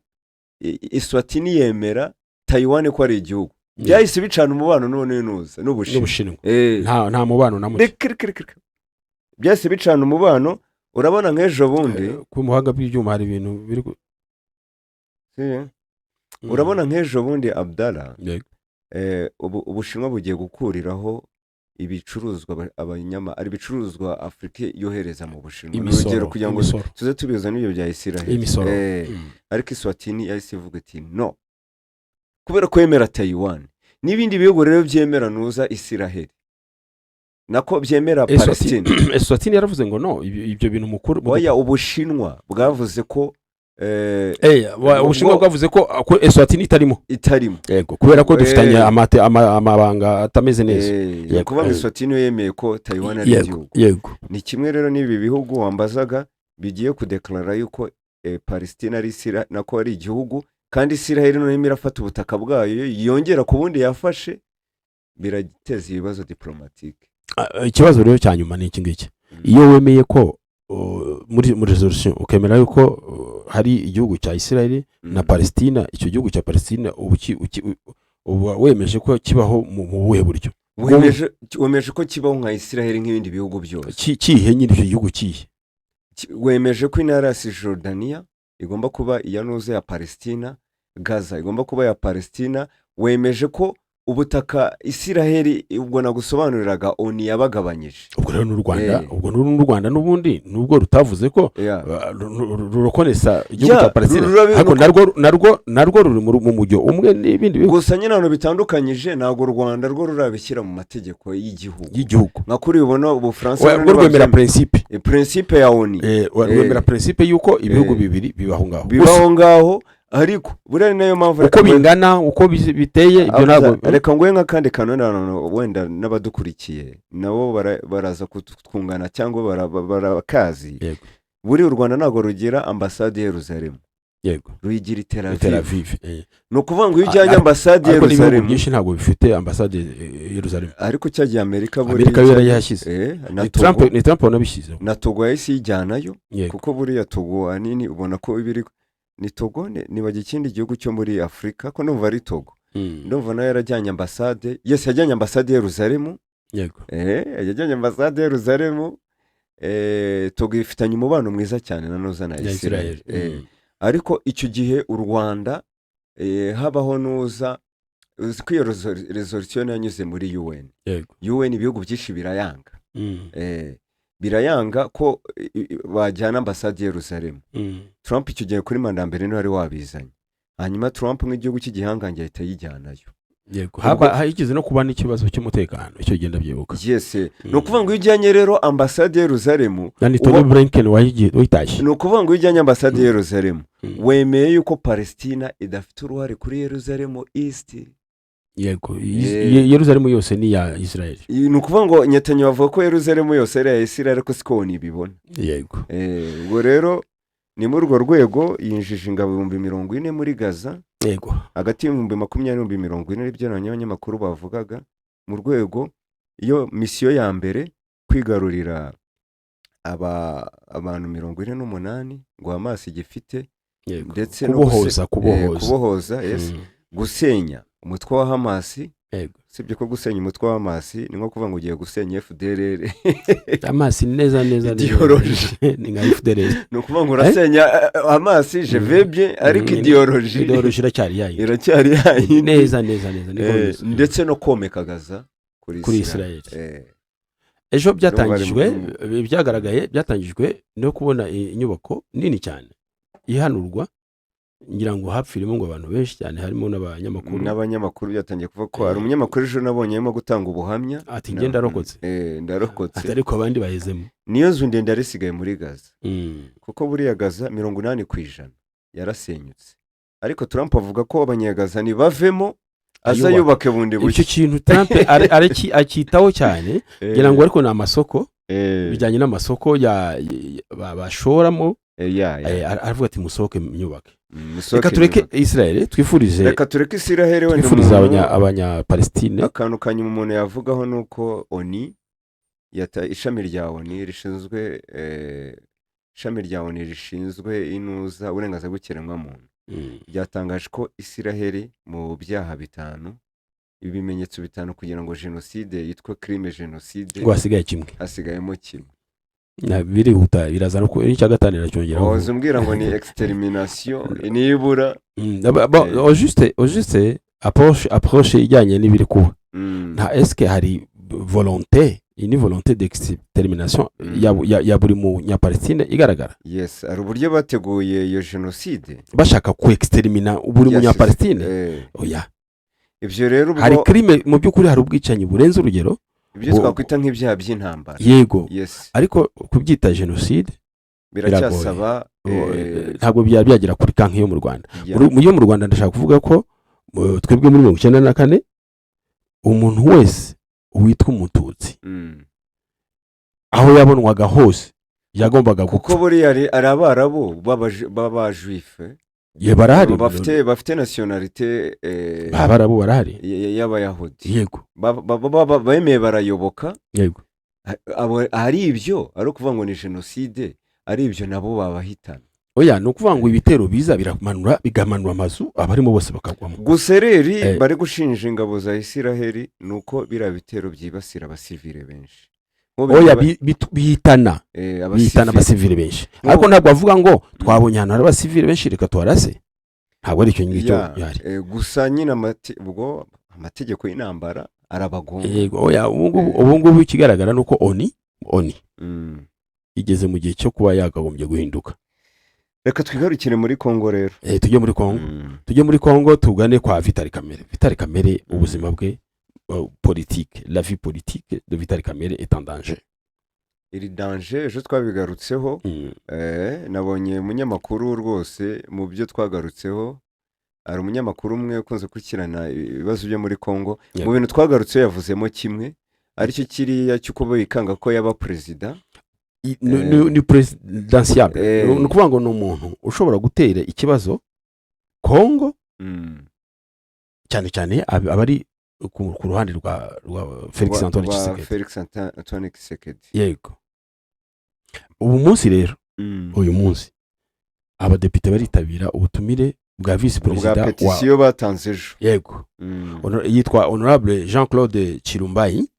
Iswatini yemera Tayiwani ko ari igihugu, byahise bicana umubano none nuza n'Ubushinwa. N'Ubushinwa. Nta mubano na muke. Reka, reka, reka, reka. Byahise bicana umubano. Urabona nk'ejo bundi Ku buhanga bw'ibyuma hari ibintu biri Si? Urabona nk'ejo bundi, Abdala, ubu Ubushinwa bugiye gukuriraho ibicuruzwa abanyama ari ibicuruzwa Afurika yohereza mu Bushinwa. Ni Imisoro. urugero kugira ngo Imisoro. tuze tubihuza n'ibyo bya Isiraheli. Imisoro. Ariko Iswatini yahise ivuga iti: "No", kubera ko yemera Tayiwani n'ibindi bihugu rero byemera nuza Isiraheli, nako byemera Palestine. Eswatini yaravuze ngo no, ibyo bintu mukuru. Oya, Ubushinwa bwavuze ko Ubushinwa bwavuze ko Eswatini itarimo. Itarimo. Yego, kubera ko dufitanye amabanga atameze neza. Kuvuga ngo Eswatini yo yemeye ko Tayiwani ari igihugu. Ni kimwe rero n'ibi bihugu wambazaga bigiye kudeclara yuko Palestine ari Isira, nako ari igihugu, kandi Isiraheli noneho irafata ubutaka bwayo yongera ku bundi yafashe, birateza ibibazo diplomatique. Ah, ikibazo rero cya nyuma ni iki ngiki: iyo wemeye ko muri résolution ukemera yuko hari igihugu cya Israel na Palestina, icyo gihugu cya Palestina uba uba wemeje ko kibaho mu buhe buryo? Wemeje ko kibaho nka Isiraheli, nk'ibindi bihugu byose. Kihe nyine? Icyo gihugu kihe? Wemeje ko intara ya Cisjordania Igomba kuba iya nuze ya Palestina, Gaza igomba kuba iya Palestina. Wemeje ko ubutaka Isiraheli, ubwo nagusobanuriraga, ONU yabagabanyije. Ubwo rero n'u Rwanda, ubwo n'u Rwanda n'ubundi nubwo rutavuze ko rureconnaissa igihugu cya Palestine, ariko narwo ruri mu mujyo umwe n'ibindi bihugu. Gusa nyine ahantu bitandukanyije, ntabwo u Rwanda rwo rurabishyira mu mategeko y'igihugu. Y'igihugu. Nka kuri ubona Ubufaransa Oya, rwo rwemera principe. Principe ya ONU. Rwemera principe y'uko ibihugu bibiri bibaho ngaho. Bibaho ngaho, ariko buriya ni nayo mpamvu Uko bingana, uko biteye, ibyo ntabwo. Reka nguhe nk'akandi kantu wenda, wenda n'abadukurikiye nabo baraza kutwungana cyangwa barakazi. Buriya u Rwanda ntabwo rugira ambasade i Yeruzalemu. Ruyigira i Tel I Tel Aviv. Aviv. Ni ukuvuga ngo iyo ujyanye ambasade i Ariko n'ibihugu Yeruzalemu, byinshi ntabwo bifite ambasade i Yeruzalemu. Ariko cyagiye Amerika buriya Amerika yo yarayihashyize. Na Ni Trump, Togo. ni Trump wanabishyizeho. Na Togo yahise iyijyanayo. Kuko buriya Togo ahanini ubona ko iba iri ni Togo, nibagiwe ikindi gihugu cyo muri Afurika, ko ndumva ari Togo. Ndumva nayo yarajyanye ambasade, yes, yajyanye ambasade i Yeruzalemu. Yajyanye ambasade i Yeruzalemu. Togo ifitanye umubano mwiza cyane na nuza na Ya Israel. Israel. Ariko icyo gihe u Rwanda, habaho nuza, uzi ko iyo resolution yanyuze muri UN. UN, ibihugu byinshi birayanga. Birayanga ko bajyana ambasade i Yeruzalemu. Trump icyo gihe kuri manda mbere niwe wari wabizanye, hanyuma Trump nk'igihugu cy'igihangange ahita ayijyanayo. Haba higeze no kuba n'ikibazo cy'umutekano icyo gihe, ndabyibuka. Yes, ni ukuvuga ngo iyo ujyanye rero ambasade i Yeruzalemu, Na ni Tony Blinken wayitashye. Ni ukuvuga ngo iyo ujyanye ambasade i Yeruzalemu, wemeye yuko Palestina idafite uruhare kuri Yeruzalemu East. Yego, Yeruzalemu yose ni iya Israel. Ni ukuvuga ngo Netanyahu bavuga ko Yeruzalemu yose ari iya Israel, ariko siko ntibibona. Ubwo rero ni muri urwo rwego yinjije ingabo 40,000 muri Gaza, hagati y' 20,000 n'ib40,000, aribyo abanyamakuru bavugaga, mu rwego iyo mission ya mbere kwigarurira abantu 48 ngo Hamas igifite, ndetse no Kubohoza, kubohoza. Kubohoza, yes. Gusenya umutwe wa Hamasi. Usibye ko gusenya umutwe wa Hamasi ni nko kuvuga ngo ugiye gusenya FDLR. Hamas neza neza Idéologie. Ni nka FDLR. Ni ukuvuga ngo urasenya Hamasi, je vais bien, ariko idéologie Idéologie iracyari yayindi. Iracyari yayindi. Neza neza neza, niko bimeze. Ndetse no komeka Gaza kuri Kuri Israel. Israel. Ejo byatangijwe, Ndumva ari byagaragaye, byatangijwe no kubona inyubako nini cyane ihanurwa, ngira ngo hapfiremo ngo abantu benshi cyane, harimo n'abanyamakuru. N'abanyamakuru byatangiye kuvuga ko hari umunyamakuru ejo nabonye arimo gutanga ubuhamya. Ati: "Njye ndarokotse." Ndarokotse. Ati: "Ariko abandi bahezemo." Niyo nzu ndende yari isigaye muri Gaza, kuko buriya Gaza 80% yarasenyutse, ariko Trump avuga ko Abanyagaza ntibavemo, aza Ayubaka. yubake bundi Icyo bushya. kintu Trump akitaho cyane, ngira ngo, ariko ni amasoko, bijyanye n'amasoko bashoramo. Ya, ya. Aravuga ati: "Musohoke myubake." Musohoke Reka tureke nyubake. Israel, twifurize Reka tureke Israel, wenda twifurize Abanyapalestine. Akantu ka nyuma umuntu yavugaho ni uko ONU ishami rya ONU rishinzwe, ishami rya ONU rishinzwe inuza uburenganzira bw'ikiremwamuntu, ryatangaje ko Isiraheli mu byaha bitanu, ibimenyetso bitanu kugira ngo jenoside yitwa crime génocide, Ngo hasigaye kimwe. Hasigayemo kimwe. Birihuta, biraza no n'icya gatanu iracyongeraho. Wahoze umbwira ngo ni extermination nibura. Au juste approche ijyanye n'ibiri kuba, nta eske hari volonté, iyi ni volonté d'extermination ya buri munyapalestine igaragara? Yes, hari uburyo bateguye iyo jenoside. Bashaka ku extermina buri munyapalestine? Oya. Ibyo rero ubwo Hari crime mu by'ukuri, hari ubwicanyi burenze urugero. Ibyo twakwita nk'ibyaha by'intambara. Yego. Ariko kubyita jenoside Biracyasaba ntabwo byaba byagera kuri kanki yo mu Rwanda. Yo mu Rwanda, ndashaka kuvuga ko twebwe muri 94 umuntu wese witwa Umututsi, aho yabonwaga hose, yagombaga Kuko gupfa. buriya ari Abarabu b'Abajuife Ye, barahari. bafite nationalité Abarabu barahari. y'Abayahudi. Bemeye barayoboka. Ari ibyo, ari ukuvuga ngo ni jenoside, ari ibyo nabo babahitana. Oya, ni ukuvuga ngo ibitero biza biramanura, bigamanura amazu, abarimo bose bakagwamo. Gusa rero bari gushinja ingabo za Isiraheli ni uko biriya bitero byibasira abasivile benshi. Nk'ubu Oya, bihitana bihitana abasivili. Abasivile benshi. Ariko ntabwo bavuga ngo twabonye ahantu hari abasivile benshi, reka tuharase. Ntabwo ari icyo ngicyo gihari. Gusa nyine ubwo amategeko y'intambara arabagonga. Yego, oya, ubu ngubu, ubu ngubu ikigaragara ni uko ONU igeze mu gihe cyo kuba yakagombye guhinduka. Reka twigarukire muri Kongo rero. Tujye muri Kongo. Tujye muri Kongo, tugane kwa Vital Kamerhe. Vital Kamerhe, ubuzima bwe politique, la vie politique de Vital Kamerhe est en danger. Iri danger ejo twabigarutseho. Nabonye umunyamakuru rwose, mu byo twagarutseho hari umunyamakuru umwe ukunze gukurikirana ibibazo byo muri Kongo. Mu bintu twagarutseho yavuzemo kimwe, aricyo kiriya cy'uko bikanga ko yaba perezida. Ni présidentiable. Ni ukuvuga ngo ni umuntu ushobora gutera ikibazo Kongo, cyane cyane abari ku ruhande rwa Felix Antoine rwa Tshisekedi. Felix Antoine Tshisekedi. Yego, ubu munsi rero, uyu munsi abadepite baritabira ubutumire bwa visi bwa perezida wa pétition batanze ejo. Yego. Yitwa honorable Jean Claude Tshilumbayi.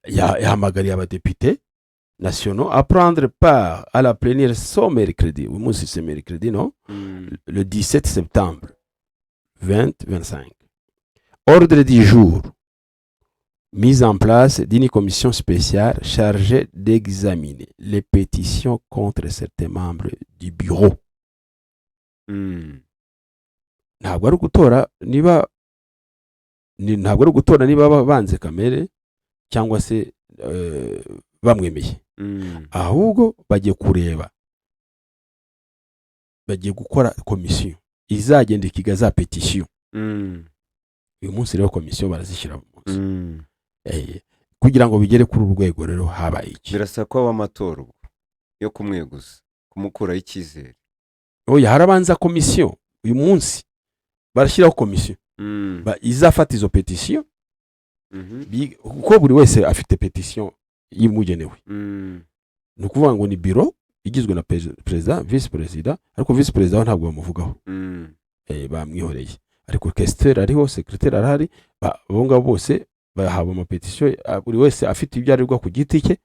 Yahamagariye abadepite nationaux à prendre part à la plénière ce mercredi, uyu munsi c'est mercredi, non? Le 17 septembre 2025. Ordre du jour: mise en place d'une commission spéciale chargée d'examiner les pétitions contre certains membres du bureau. Ntabwo ari ugutora niba ntabwo ari ugutora niba banze Kamerhe cyangwa se bamwemeye. Ahubwo bagiye kureba, bagiye gukora komisiyo izagenda ikiga za pétition. Uyu munsi rero komisiyo barazishyira mu munsi. Kugira ngo bigere kuri uru rwego rero habaye iki? Birasaba ko haba amatora ubwo yo kumweguza, kumukuraho icyizere. Oya, harabanza komisiyo. Uyu munsi barashyiraho komisiyo izafata izo pétition, kuko buri wese afite pétition imugenewe. Ni ukuvuga ngo ni biro igizwe na perezida, visi perezida, ariko visi perezida we ntabwo bamuvugaho. Bamwihoreye, ariko questeur ariho, secrétaire arahari. Abo ngabo bose bahabwa amapétition, buri wese afite ibyo aregwa ku giti cye,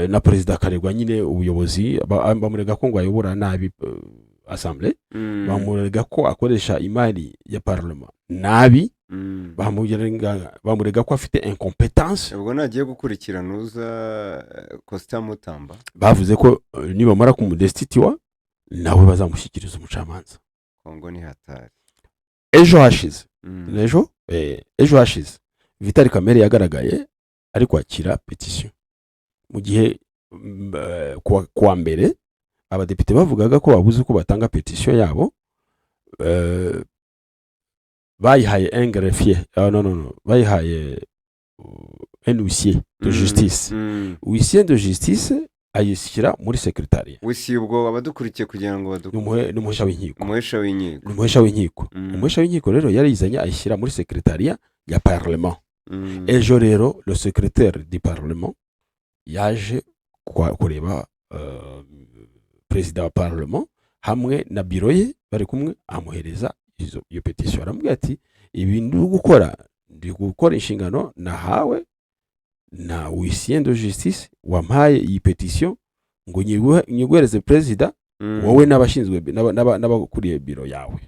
na perezida akaregwa nyine ubuyobozi. Bamurega ko ngo ayobora nabi assemblée, bamurega ko akoresha imari ya parlement nabi, bamurega ko afite incompétence. Ubwo nagiye gukurikirana uza Constant Mutamba. Bavuze ko nibamara kumudestituwa nawe bazamushyikiriza umucamanza. Kongo ni hatari. Ejo hashize, ejo hashize Vital Kamerhe yagaragaye ari kwakira pétition, mu gihe kuwa mbere abadepite bavugaga ko babuze uko batanga pétition yabo. Bayihaye un greffier, ah, non, non, non, bayihaye un huissier de justice. Huissier de justice ayishyira muri secrétariat. Wisi ubwo abadukurikiye kugira ngo Ni umuhesha w'inkiko. Umuhesha w'inkiko. Ni umuhesha w'inkiko. Umuhesha w'inkiko rero yarayizanye ayishyira muri secrétariat ya parlement. Ejo rero le secrétaire du parlement yaje kureba perezida wa parlement hamwe na biro ye bari kumwe, amuhereza iyo pétition, aramubwira ati: "Ibi ndi gukora, ndi gukora inshingano nahawe na huissier de justice wampaye iyi pétition ngo nyiguhereze perezida, wowe n'abashinzwe n'abakuriye biro yawe."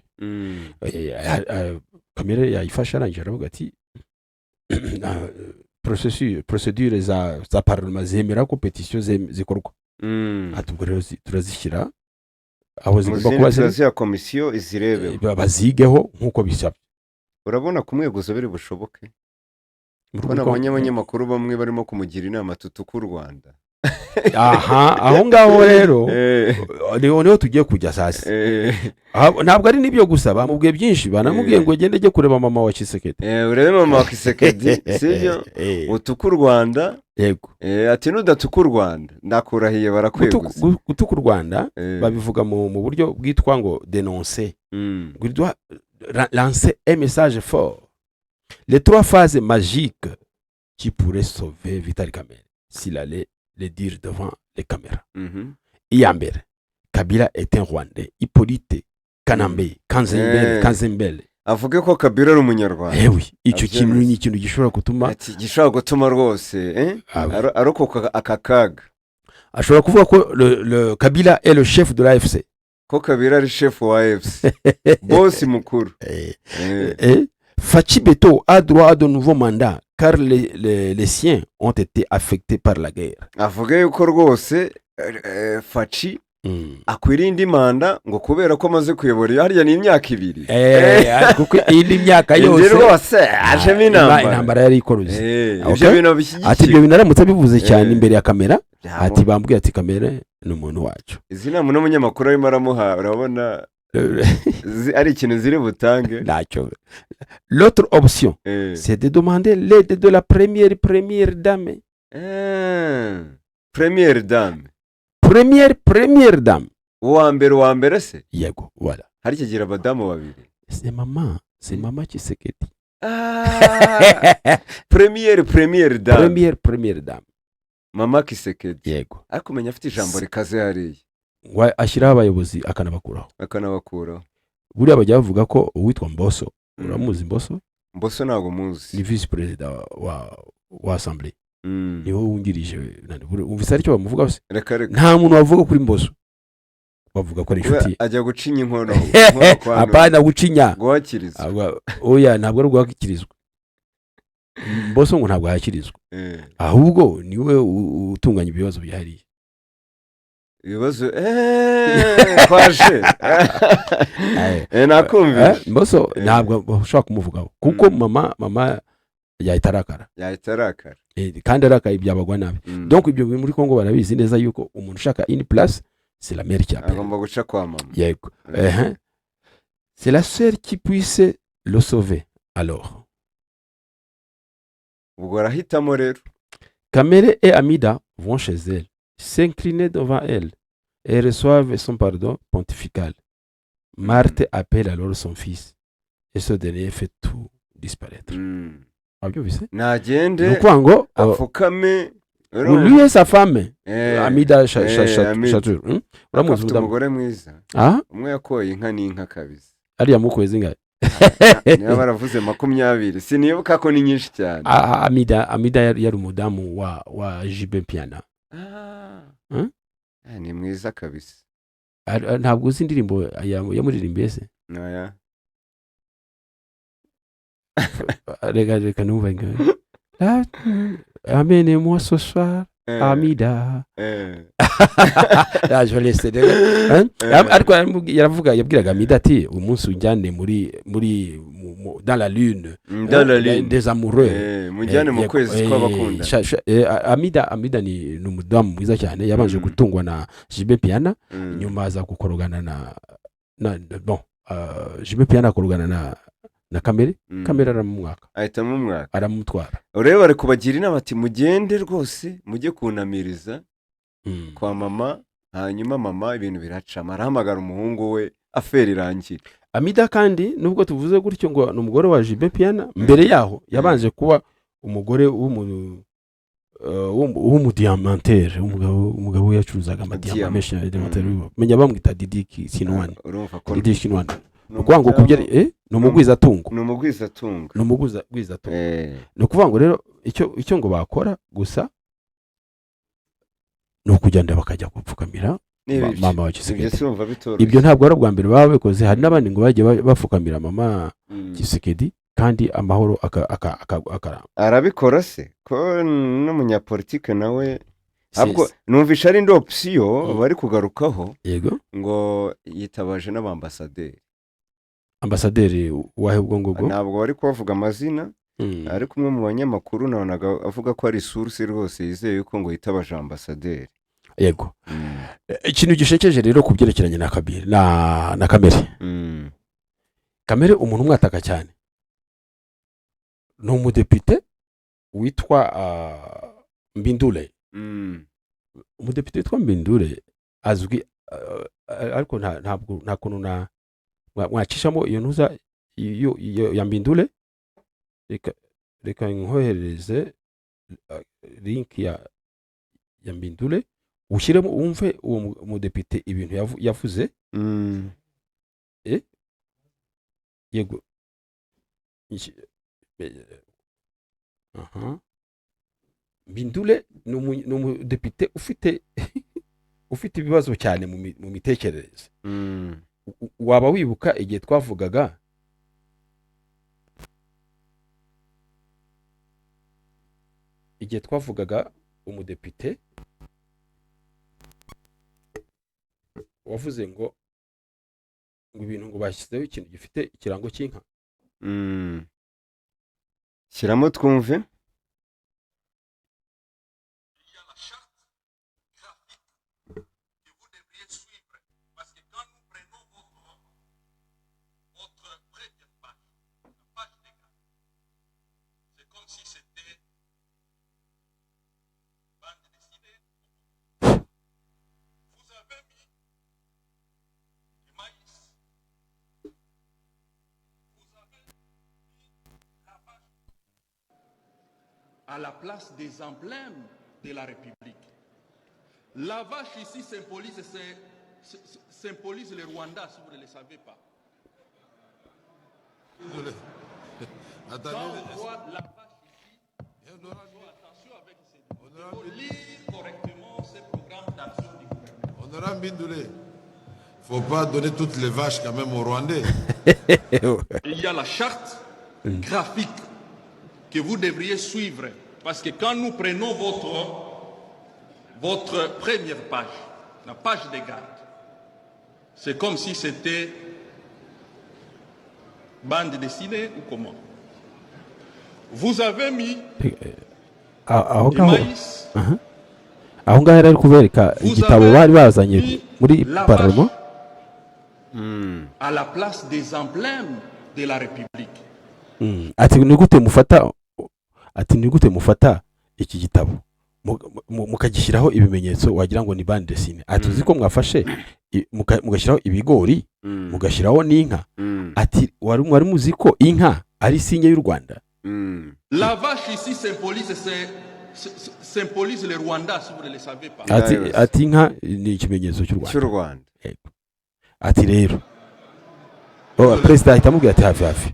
Kamerhe yayifashe, arangije aravuga ati: "Procédure za parlement zemera ko pétition zikorwa." Ati: "Ubwo rero turazishyira aho Mu zigomba zindi kuba ziri, turaziha komisiyo izirebeho." Bazigeho nk'uko bisabwa. Urabona kumweguza biri bushoboke? Mu Ko rwego- nabonye abanyamakuru bamwe barimo kumugira inama, tutuke u Rwanda. Aha, aho ngaho rero niho tugiye kujya sasa. Ntabwo ari n'ibyo gusa, bamubwiye byinshi, banamubwiye ngo gende ujye kureba mama wa Tshisekedi. Urebe mama wa Tshisekedi, sibyo? Utuke u Rwanda. Yego. Ati nudatuka u Rwanda ndakurahiye barakweguza. Gutuka u Rwanda babivuga mu buryo bwitwa ngo dénoncer. Ngo il doit lancer un message fort. Les trois phases magiques qui pourraient sauver Vital Kamerhe s'il allait le dire devant les caméras: iya mbere, Kabila est un Rwandais, Hippolyte Kanambe Kanzembele. Kanzembele. Avuge ko Kabila ari Umunyarwanda. Ewe, icyo kintu Abyemeze. ni ikintu gishobora gutuma Ati gishobora gutuma rwose Ah oui. arokoka aka kaga. Ashobora kuvuga ko le Kabila est le chef de l'AFC. Ko Kabila ari chef wa AFC, boss mukuru. Fatshi Béton a droit à de nouveaux mandats car les siens ont été affectés par la guerre. Avuge yuko rwose Fatshi akwiriye indi manda, ngo kubera ko amaze kuyobora iyo harya ni imyaka 2. Kuko indi myaka indi yose rwose hajemo intambara. Intambara yari ikoroze. Ibyo bintu Ati bishyigikiye. ibyo bintu aramutse abivuze cyane imbere ya kamera, ati bambwiye ati Kamerhe ni umuntu wacu. Izi nama n'umunyamakuru arimo aramuha, urabona ari ikintu ziri butange? Ntacyo. L'autre option, c'est de demander l'aide de la première dame. Première dame. Première dame. Uwa mbere, uwa mbere se? Yego, voilà. Hari kigira abadamu babiri. C'est maman Tshisekedi. Ah, première dame. Première dame. Mama Tshisekedi. Yego. Ariko umenya afite ijambo rikaze hariya. Ngo ashyiraho abayobozi akanabakuraho. Akanabakuraho. Buriya bajya bavuga ko uwitwa Mboso, uramuzi Mboso? Mboso ntabwo muzi. Ni visi perezida wa assemblée. Niwe wungirije. Wumvise aricyo bamuvuga se? Reka reka. Nta muntu wavuga kuri Mboso, bavuga ko ari inshuti ye. Ajya gucinya inkono kwa Apana gucinya. Guhakirizwa. Oya, ntabwo ari uguhakirizwa. Mboso ngo ntabwo ahakirizwa. Ahubwo niwe utunganya ibibazo byihariye. Ibibazo kwaje. Nakumvise. Mboso ntabwo ushobora kumuvugaho kuko mama yahita arakara. Yahita arakara. Kandi arakaye byabagwa nabi. Donc ibyo biri muri Congo, barabizi neza yuko umuntu ushaka une place, c'est la mère qui appelle. Agomba guca kwa mama. Yego. C'est la seule qui puisse le sauver alors. Ubwo arahitamo rero. Kamerhe et Amida vont chez elle, s'incliner devant elle et reçoivent son pardon pontifical. Marthe appelle alors son fils et ce dernier fait tout disparaître. Wabyumvise? Nagende Ni ukuvuga ngo apfukame. Lui et sa femme, Amida Amida. Chatur. Uramuzi Afite umudamu? umugore mwiza. Ah? Umwe yakoye inka n'inka kabisa. Ariya mukwezi ngahe? Niba baravuze 20, sinibuka ko ni nyinshi cyane. Ah, Amida yari umudamu wa JB Mpiana. Hmm? Ah, ni mwiza kabisa. Ntabwo uzi indirimbo yamuririmbiye se? Oya. Reka numva nka Ah, amenez-moi ce soir Amida. Ah, je laisse. Hein? Ariko yaravuga, yabwiraga Amida ati umunsi ujyane muri dans la lune. Dans la lune. Des amoureux. Mujyane mu Yego, kwezi kw'abakundana. Amida ni umudamu mwiza cyane, yabanje gutungwa na JB Mpiana. Nyuma aza gukorogana na bon, JB Mpiana akorogana na Kamerhe. Kamerhe aramumwaka. Ahitamo umwaka. Aramutwara. Urebe, bari kubagira inama ati mugende rwose mujye kunamiriza kwa mama, hanyuma mama ibintu biracama, arahamagara umuhungu we, affaire irangira. Amida kandi, nubwo tuvuze gutyo ngo ni umugore wa JB Mpiana, mbere yaho yabanje kuba umugore w'umudiamantere, umugabo we yacuruzaga amadiyama Diyama. menshi ya diamantere. Menya bamwita Didi Kinwani. Urumva ko Didi Kinwani, ni ukuvuga ngo kubyara ni umugwizatungo. Ni umugwizatungo. Ni umugwizatungo. Ni ukuvuga ngo rero icyo ngo bakora gusa ni ukugenda bakajya gupfukamira Ni ibyo. mama wa Ibyo Tshisekedi. si wumva bitoroshye? Ibyo ntabwo ari ubwa mbere baba babikoze, hari n'abandi ngo bagiye bapfukamira mama Tshisekedi kandi amahoro akaramba. Arabikora se ko n'umunyapolitike nawe? Ahubwo numvisha ari indi option bari kugarukaho. Yego. Ngo yitabaje n'abambasaderi. Ambasaderi wahe ubwo ngubwo? Ntabwo bari kubavuga amazina, ariko umwe mu banyamakuru nabonaga avuga ko ari source rwose yizeye yuko ngo yitabaje ambasaderi. Yego. Ikintu gishekeje rero ku byerekeranye na Kabiri na Kamerhe, Kamerhe umuntu umwataka cyane ni umudepite witwa Mbindule. Umudepite witwa Mbindule azwi, ariko ntabwo nta kuntu na mwacishamo iyo ntuza iyo ya Mbindule. Reka nkoherereze link ya Mbindule, ushyiremo wumve uwo mudepite ibintu yavuze. Yego. Aha. Mbindule ni umudepite ufite ibibazo cyane mu mitekerereze. Waba wibuka igihe twavugaga umudepite wavuze ngo ibintu ngo bashyizeho ikintu gifite ikirango cy'inka? Shyiramo twumve. Il y a la charte graphique que vous devriez suivre. Parce que quand nous prenons votre première page, la page légale, c'est comme si c'était bande dessinée. Vous avez mis du maïs. Vous avez mis la vache à la place des emblèmes de la République. La vache ici symbolise le Rwanda, si vous ne le savez pas. Quand Attendez, on voit la vache ici, il faut attention avec ces. Il faut lire correctement ces programmes d'action du gouvernement. Honorable Mbindule, il ne faut pas donner toutes les vaches quand même aux Rwandais. Il y a la charte graphique que vous devriez suivre. Parce que quand nous prenons votre première page, la page de garde, c'est comme si c'était bande dessinée ou comment. Vous avez mis Aho du ngaho maïs, aho ngaho yari ari kubereka vous igitabo avez bari bazanye mis muri la parlement vache à la place des emblèmes de la République. Ati ni gute mufata iki gitabo mukagishyiraho ibimenyetso wagira ngo ni bande dessinée? Ati uzi ko mwafashe mugashyiraho ibigori, mugashyiraho n'inka? Ati wari muzi ko inka ari signe y'u Rwanda? La vache ici symbolise le Rwanda, si vous ne le savez pas. Ati yose. Ati inka ni ikimenyetso cy'u Cy'u Rwanda. Rwanda. Yego. Ati rero, oh, perezida ahita amubwira ati hafi hafi.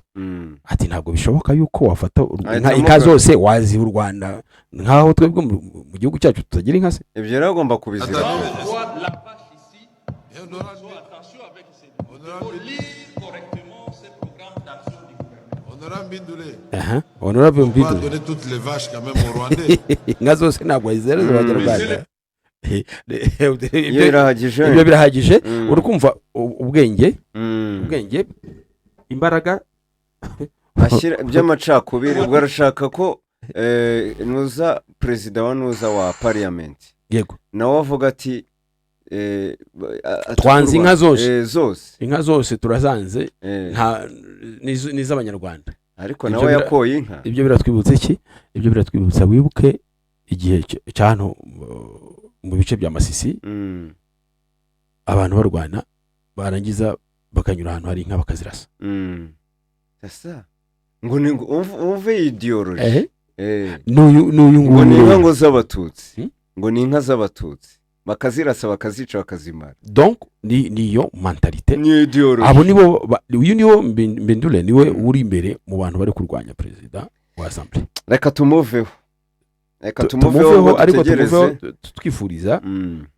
Ati ntabwo bishoboka yuko wafata Ahita inka amubwira- zose waziha u Rwanda, nkaho twebwe mu gihugu cyacu tutagira inka se. Ibyo rero agomba kubizira. Quand on voit la vache ici, il faut attention avec ces. Il faut lire correctement ces programmes d'action du gouvernement. Honorable Mbindule, Aha, honorable il ne faut pas Mbindule. donner toutes les vaches quand même aux Rwandais. Inka zose ntabwo wazizereza Abanyarwanda. Iyo birahagije. Ibyo birahagije. Uri kumva ubwenge, ubwenge, imbaraga Ashyira by'amacakubiri. Ubwo arashaka ko nuza perezida wa nuza wa parliament nawe avuga ati Twanze inka zose. Zose. Inka zose turazanze, nta n'iz'Abanyarwanda. Ariko Ibyo nawe yakoye inka. Ibyo biratwibutsa iki? Ibyo biratwibutsa, wibuke igihe cya hano mu bice bya Masisi, abantu barwana, barangiza bakanyura ahantu hari inka bakazirasa. Sasa ngo ni ngo umve idéologie. N'uyu Ngo ni nguyu. inka ngo z'Abatutsi. Ngo ni inka z'Abatutsi, bakazirasa, bakazica, bakazimara. Donc ni niyo mentalité. Ni idéologie. Abo nibo uyu niwo Mbindule, niwe uri imbere mu bantu bari kurwanya perezida wa assemblée. Reka tumuveho, reka tumuveho Tumuveho ngo ariko dutegereze. tumuveho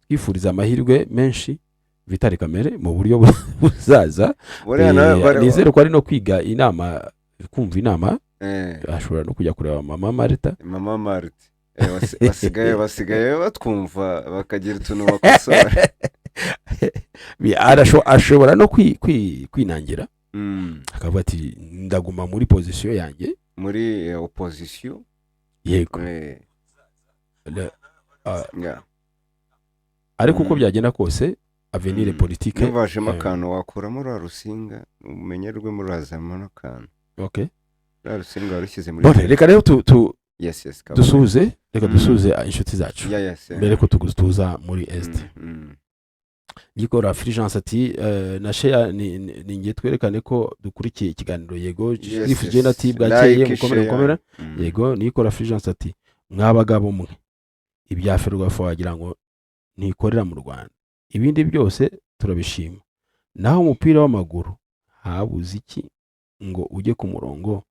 twifuriza amahirwe menshi Vital Kamerhe mu buryo buzaza. Buriya nawe Nizere ko ari no kwiga inama, kumva inama, ashobora no kujya kureba mama Marita. Mama Marite. Basigaye batwumva, bakagira utuntu bakosora. Ashobora no kwinangira, akavuga ati ndaguma muri position yanjye. Muri opposition. Yego. Ariko uko byagenda kose, avenir politique Numva hajemo akantu wakuramo ruriya rusinga, umenye rwemo rurazamo n'akantu. Ruriya rusinga warushyize muri Bon, reka rero Yes, kabone. dusuhuze, reka dusuhuze inshuti zacu mbere ko tuza muri Est. Gikora Fulgence ati na share ni ngiye twerekane ko dukurikiye ikiganiro. Yego. Cliff Jane ati bwakeye. Like, Mukomere, share. mukomere. Yego, Nikora Fulgence ati mwabagabo mwe, ibya Ferwafa wagira ngo ntikorera mu Rwanda, ibindi byose turabishima, naho umupira w'amaguru habuze iki ngo ujye ku murongo?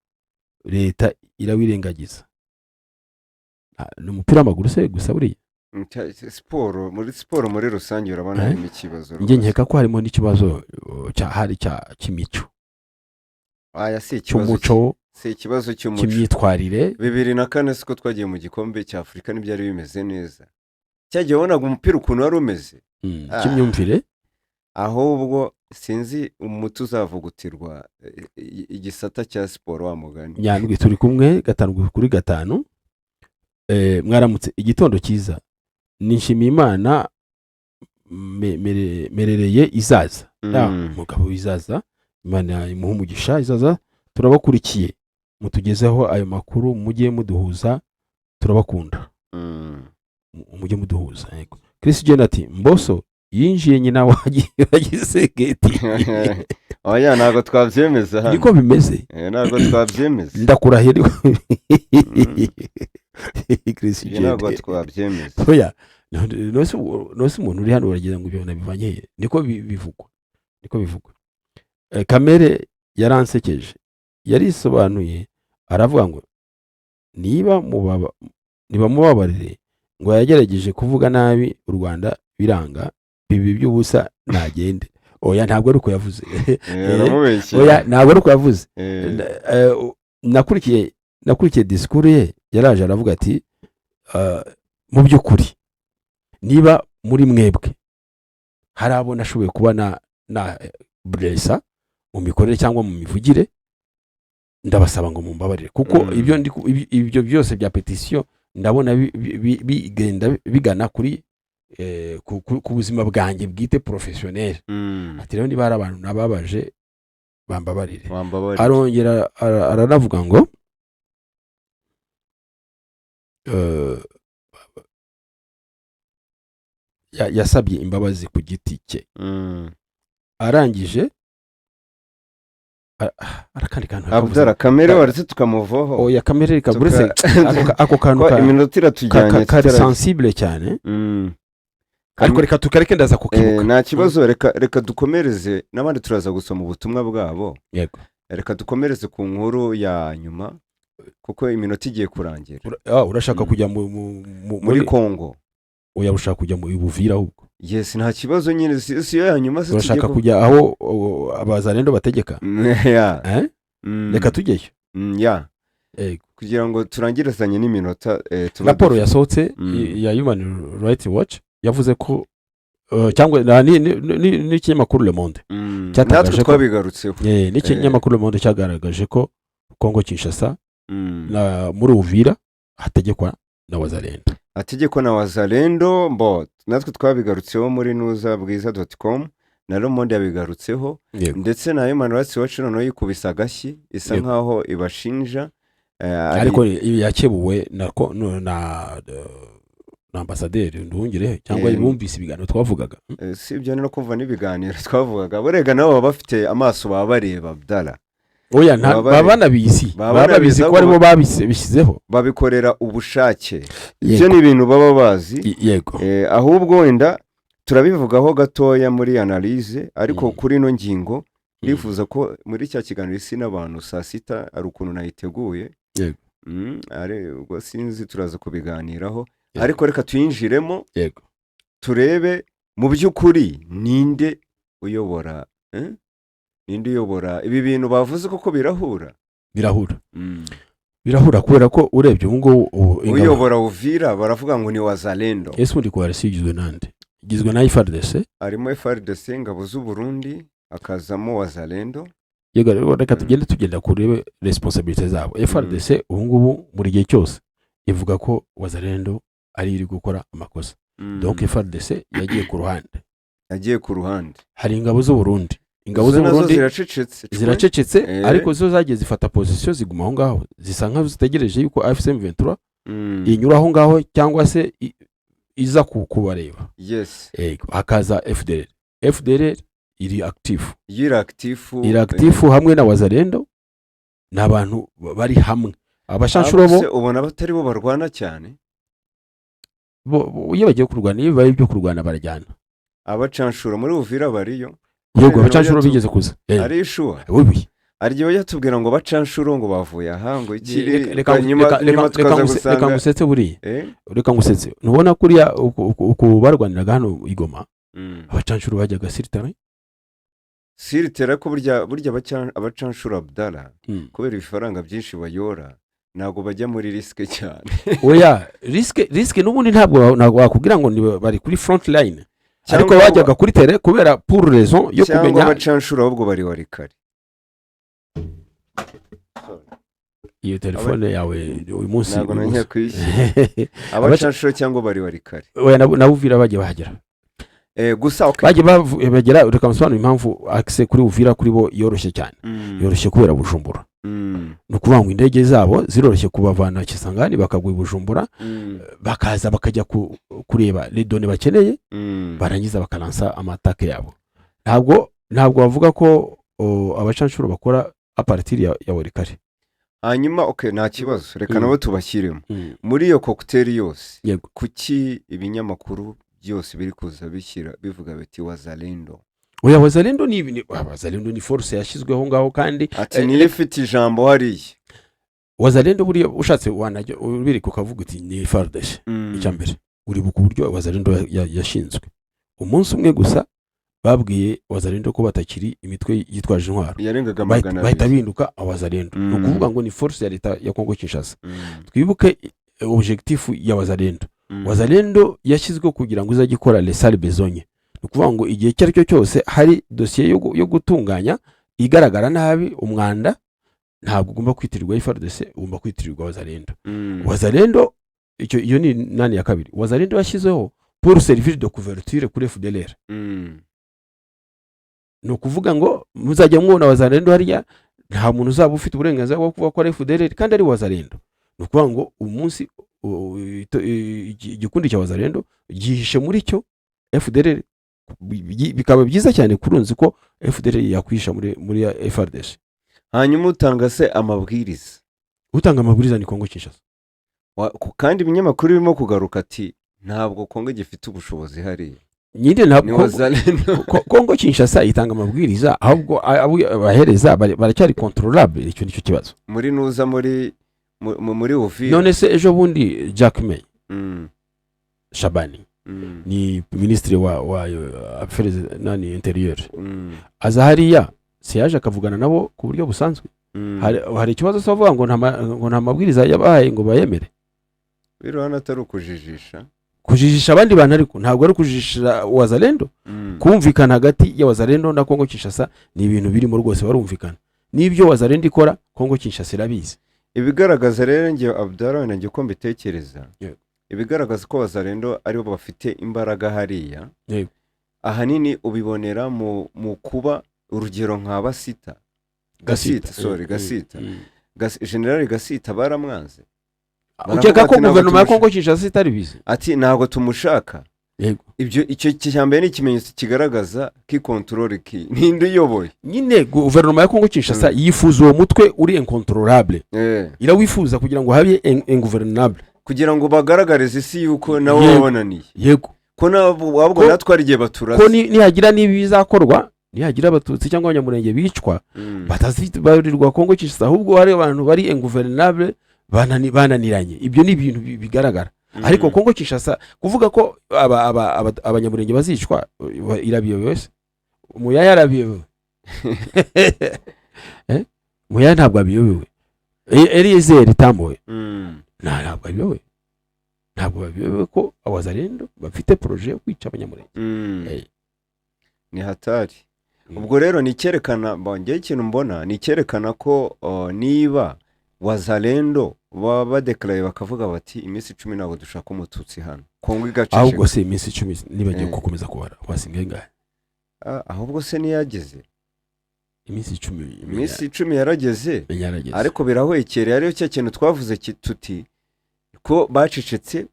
Leta irawirengagiza. Ni umupira w'amaguru se gusa buriya? Siporo, muri siporo muri rusange urabona harimo ikibazo Njye rwose. nkeka ko harimo n'ikibazo cyahari cy'imico, Aya si ikibazo cy'umuco, si ikibazo cy'umuco. cy'imyitwarire. 2004 siko twagiye mu gikombe cya Afurika, ntibyari bimeze neza? Cyagiye wabonaga umupira ukuntu wari umeze. Cy'imyumvire. Ahubwo sinzi umuti uzavugutirwa igisata cya siporo wa mugani. Nyandwi, turi kumwe gatanu kuri gatanu. Mwaramutse, igitondo cyiza. Ni Nshimiyimana merereye izaza. Umugabo w'izaza, Imana imuhe umugisha. Izaza, turabakurikiye, mutugezeho ayo makuru, mujye muduhuza, turabakunda. Mujye muduhuza, yego. Chris Jane ati: "Mboso yinjiye nyina wa Gisegeti." Oya, ntabwo twabyemeza hano. Niko bimeze. Ntabwo twabyemeza. Ndakurahira, Chris Ibyo ntabwo Jane. twabyemeza. Oya, nose umuntu uri hano uragira ngo ibyo nabivanye he? Niko bivugwa, niko bivugwa. Kamere yaransekeje, yarisobanuye, aravuga ngo niba mubaba nibamubabarire, ngo yagerageje kuvuga nabi u Rwanda biranga, bibi by'ubusa, nagende. Oya, ntabwo ari uko yavuze. Uramubeshye. Oya, ntabwo ari uko yavuze. Nakurikiye disikuru ye, yaraje aravuga ati: "Mu by'ukuri niba muri mwebwe hari abo nashoboye kuba na blessa mu mikorere cyangwa mu mivugire, ndabasaba ngo mumbabarire, kuko ibyo byose bya pétition ndabona bigenda bigana kuri ku buzima bwanjye bwite professionnel." Ati: "Rero niba hari abantu nababaje, bambabarire." Wambabarire. Arongera aranavuga ngo yasabye imbabazi ku giti cye. Arangije arakandi kantu yakavuze. Abdara Kamere waretse tukamuvaho. Oya, Kamere reka buretse ako kantu Ko iminota iratujyanye kari sensible cyane. Ariko reka tukareke, ndaza kukibuka. Nta kibazo, reka dukomereze n'abandi, turaza gusoma ubutumwa bwabo. Yego. Reka dukomereze ku nkuru ya nyuma kuko iminota igiye kurangira. Urashaka kujya muri Kongo? Oya, ushaka kujya mu Buvira ahubwo. Yes, nta kibazo nyine, si yo ya nyuma se? Urashaka Tugiye kujya aho abazalendo bategeka? Ya. Eh? Reka tujyeyo. Ya. Yego. Kugira ngo turangirizanye n'iminota tuba Raporo yasohotse ya Human Rights Watch yavuze ko cyangwa n'ikinyamakuru Le Monde cyatangaje Natwe twabigarutseho. N'ikinyamakuru Le Monde cyagaragaje ko Kongo Kinshasa na muri Uvira hategekwa na Wazalendo. Ategekwa na Wazalendo. Mbo natwe twabigarutseho muri nuza bwiza.com, na Le Monde yabigarutseho, ndetse na Human Rights Watch noneho yikubise agashyi, isa nkaho ibashinja. Ariko yakebuwe na na ambasaderi Nduhungirehe cyangwa bumvise ibiganiro twavugaga. Si ibyo, ni no kumva n'ibiganiro twavugaga, burega nabo baba bafite amaso, baba bareba, Abdala. Oya, Baba baba banabizi. Baba baba babizi banabizi, ko aribo babishyizeho. Babikorera ubushake, ibyo ni ibintu baba bazi. Yego. Ahubwo wenda turabivugaho gatoya muri analyse, ariko kuri ino ngingo ndifuza ko muri cya kiganiro Isi n'Abantu saa 6 hari ukuntu nayiteguye. Ari ubwo sinzi, turaza kubiganiraho. Ariko reka tuyinjiremo, turebe mu by'ukuri ninde uyobora, eh? Ninde uyobora ibi bintu bavuze koko birahura? Birahura. Birahura kubera ko urebye ubu ngubu Uyobora Uvira baravuga ngo ni Wazalendo. Ese ubundi coalition igizwe nande? Igizwe na FARDC? Harimo FARDC, ingabo z'u Burundi, hakazamo Wazalendo. Yego, rero reka tugende tugenda kurebe responsabilité zabo. FARDC ubu ngubu buri gihe cyose ivuga ko Wazalendo ari iri gukora amakosa. Donc FARDC yagiye ku ruhande. Yagiye ku ruhande. Hari ingabo z'u Burundi, ingabo Zo z'u nazo Burundi ziracecetse. Ziracecetse. Ariko zo zagiye zifata position, ziguma aho ngaho, zisa nkaho zitegereje yuko AFC M23 inyura aho ngaho cyangwa se iza kubareba. Yego, hakaza FDLR. FDLR iri active. Iri active. Iri active hamwe na Wazalendo, ni abantu bari hamwe. Abashanshuro bo Se ubona batari bo barwana cyane? Iyo bagiye kurwana, iyo bibaye ibyo kurwana, barajyana. Abacanshuro muri Uvira bariyo? Yego, abacanshuro bigeze kuza. Ari ishuwa. Oui. Hari igihe bajya tubwira ngo bacanshuro ngo bavuye aha, ngo iki, Reka nyuma reka- nyuma reka- tukaza reka gusanga ngusetse buriya. Eh? Reka ngusetse. Ntubona kuriya uku barwaniraga hano i Goma? Abacanshuro bajyaga sur terrain. Sur terrain ko burya abacanshuro, Abdala, kubera ibifaranga byinshi bayora, ntabwo bajya muri risque cyane. Oya, risque n'ubundi ntabwo wakubwira ngo ni bari kuri front line, ariko bajyaga kuri terrain kubera pour raison yo Cyangwa kumenya. abacanshuro ahubwo bari Walikale. Iyo telefone yawe uyu munsi Ntabwo uyu nongeye munsi. kuyishyira. Abacanshuro cyangwa bari Walikale. Oya, na Uvira bagiye bahagera. Gusa okay. Bagiye bagera. Reka musobanure impamvu accès kuri Uvira kuri bo yoroshye cyane. Yoroshye kubera Bujumbura. Ni ukuvuga ngo indege zabo ziroroshye kubavana Kisangani, bakagwa i Bujumbura, bakaza bakajya kureba les données bakeneye, barangiza bakalansa ama attaques yabo. Ntabwo bavuga ko abacanshuro bakora à partir ya Walikale. Hanyuma okay, nta kibazo, reka nabo tubashyiremo muri iyo cocktail yose. Kuki ibinyamakuru byose biri kuza bishyira bivuga biti Wazalendo? Oya, Wazalendo ni Wazalendo ni force yashyizweho ngaho kandi Ati niyo ifite ijambo hariya. Wazalendo buriya ushatse wanajya ubireka ukavuga uti ni FARDC. Icya mbere, uribuka uburyo Wazalendo yashinzwe? Umunsi umwe gusa babwiye Wazalendo ko batakiri imitwe yitwaje intwaro, Yarengaga bahita magana bahita abiri. bihinduka Abazalendo. Ni ukuvuga ngo ni force ya leta ya Kongo Kinshasa. Twibuke objectif ya Wazalendo. Wazalendo yashyizweho kugira ngo izajye ikora les sales besognes. Ni ukuvuga ngo igihe icyo ari cyo cyose hari dosiye yo gutunganya igaragara nabi, umwanda, ntabwo ugomba kwitirirwa FARDC, ugomba kwitirirwa Wazalendo. Wazalendo icyo iyo ni nani ya kabiri. Wazalendo yashyizeho pour servir de couverture kuri FDLR. Ni ukuvuga ngo muzajya mubona Wazalendo hariya, nta muntu uzaba ufite uburenganzira bwo kuvuga ko ari FDLR kandi ari Wazalendo. Ni ukuvuga ngo umunsi igikundi cya Wazalendo gihishe muri cyo FDLR, bikaba byiza cyane kurunzi ko FDLR yakwihisha muri FARDC. Hanyuma utanga se amabwiriza? Utanga amabwiriza ni Kongo Kinshasa. Kandi ibinyamakuru birimo kugaruka ati ntabwo Kongo gifite ubushobozi hariya. Nyine ntabwo Ni Wazalendo. Kongo Kinshasa itanga amabwiriza, ahubwo abo bahereza baracyari contrôlable. Icyo nicyo kibazo. Muri nuza muri muri Uvira. None se ejo bundi Jacquemain Shabani ni minisitiri wa affaires nani intérieures aza hariya, si yaje akavugana nabo ku buryo busanzwe? Hari ikibazo se bavuga ngo nta mabwiriza yabahaye ngo bayemere? Biriho hano atari ukujijisha? Kujijisha abandi bantu, ariko ntabwo ari ukujijisha Wazalendo. Kumvikana hagati ya Wazalendo na Kongo Kinshasa ni ibintu birimo rwose, barumvikana. N'ibyo Wazalendo ikora, Kongo Kinshasa irabizi. Ibigaragaza rero, njye Abdallah, wenda njye uko mbitekereza, ibigaragaza ko Wazalendo aribo bafite imbaraga hariya, ahanini ubibonera mu kuba urugero nka Basita, Gasita, sorry, Gasita. General Gasita baramwanze. Baravuga Ukeka ko ati, "Ntabwo guverinoma ya tumushaka." Kongo Kinshasa itari bizi? Ati ntabwo tumushaka. Ibyo icyo cya mbere ni ikimenyetso kigaragaza qui contrôle qui, ninde uyoboye. Nyine guverinoma ya Kongo Kinshasa yifuza uwo mutwe uri incontrôlable. Irawifuza kugira ngo habe ingouvernable. Kugira ngo bagaragarize isi yuko nabo babananiye. Ko nabo ahubwo natwe hari igihe baturasa. Ko nihagira n'ibizakorwa, nihagira Abatutsi cyangwa Abanyamurenge bicwa, batazibarirwa Kongo Kinshasa, ahubwo hari abantu bari ingouvernable bananiranye. Ibyo ni ibintu bigaragara. Ariko Kongo Kinshasa kuvuga ko Abanyamurenge bazicwa, irabiyobewe se? Muyaya arabiyobewe? Eh? Muyaya ntabwo abiyobewe. Eliezer Tambowe ntabwo abiyobewe. Ntabwo babiyobewe ko Abazalendo bafite projet yo kwica Abanyamurenge. Ni hatari. Ubwo rero ni icyerekana bongeye ikintu mbona, ni icyerekana ko niba Wazalendo baba badekaraye bakavuga bati iminsi 10 ntabwo dushaka Umututsi hano, Kongo igaceceka. Ahubwo se iminsi 10 nibagiye gukomeza kubara wasingaye ngahe? Ah, ahubwo se ntiyageze? Iminsi 10. Iminsi 10 yarageze. Yarageze. Ariko birahwekereye, ariyo cya kintu twavuze tuti ko bacecetse,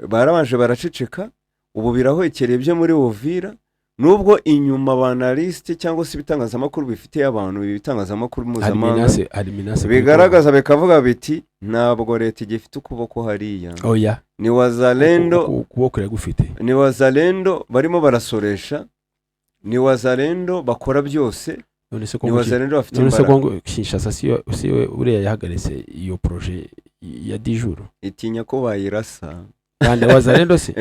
barabanje baraceceka, ubu birahwekereye byo muri Uvira, nubwo inyuma ba analystes cyangwa se ibitangazamakuru bifitiye abantu, ibi bitangazamakuru Hari mpuzamahanga menace, hari menace kuri bigaragaza bikavuga biti ntabwo leta igifite ukuboko hariya. Kongo. Oya. Ni Wazalendo. Ukuboko iragufite. Ni Wazalendo barimo barasoresha, ni Wazalendo bakora byose. None se Ni Kongo Wazalendo bafite none se imbaraga. Kongo Kinshasa siyo uriya yahagaritse iyo projet ya 10 jours? Itinya ko bayirasa. Kandi Wazalendo se?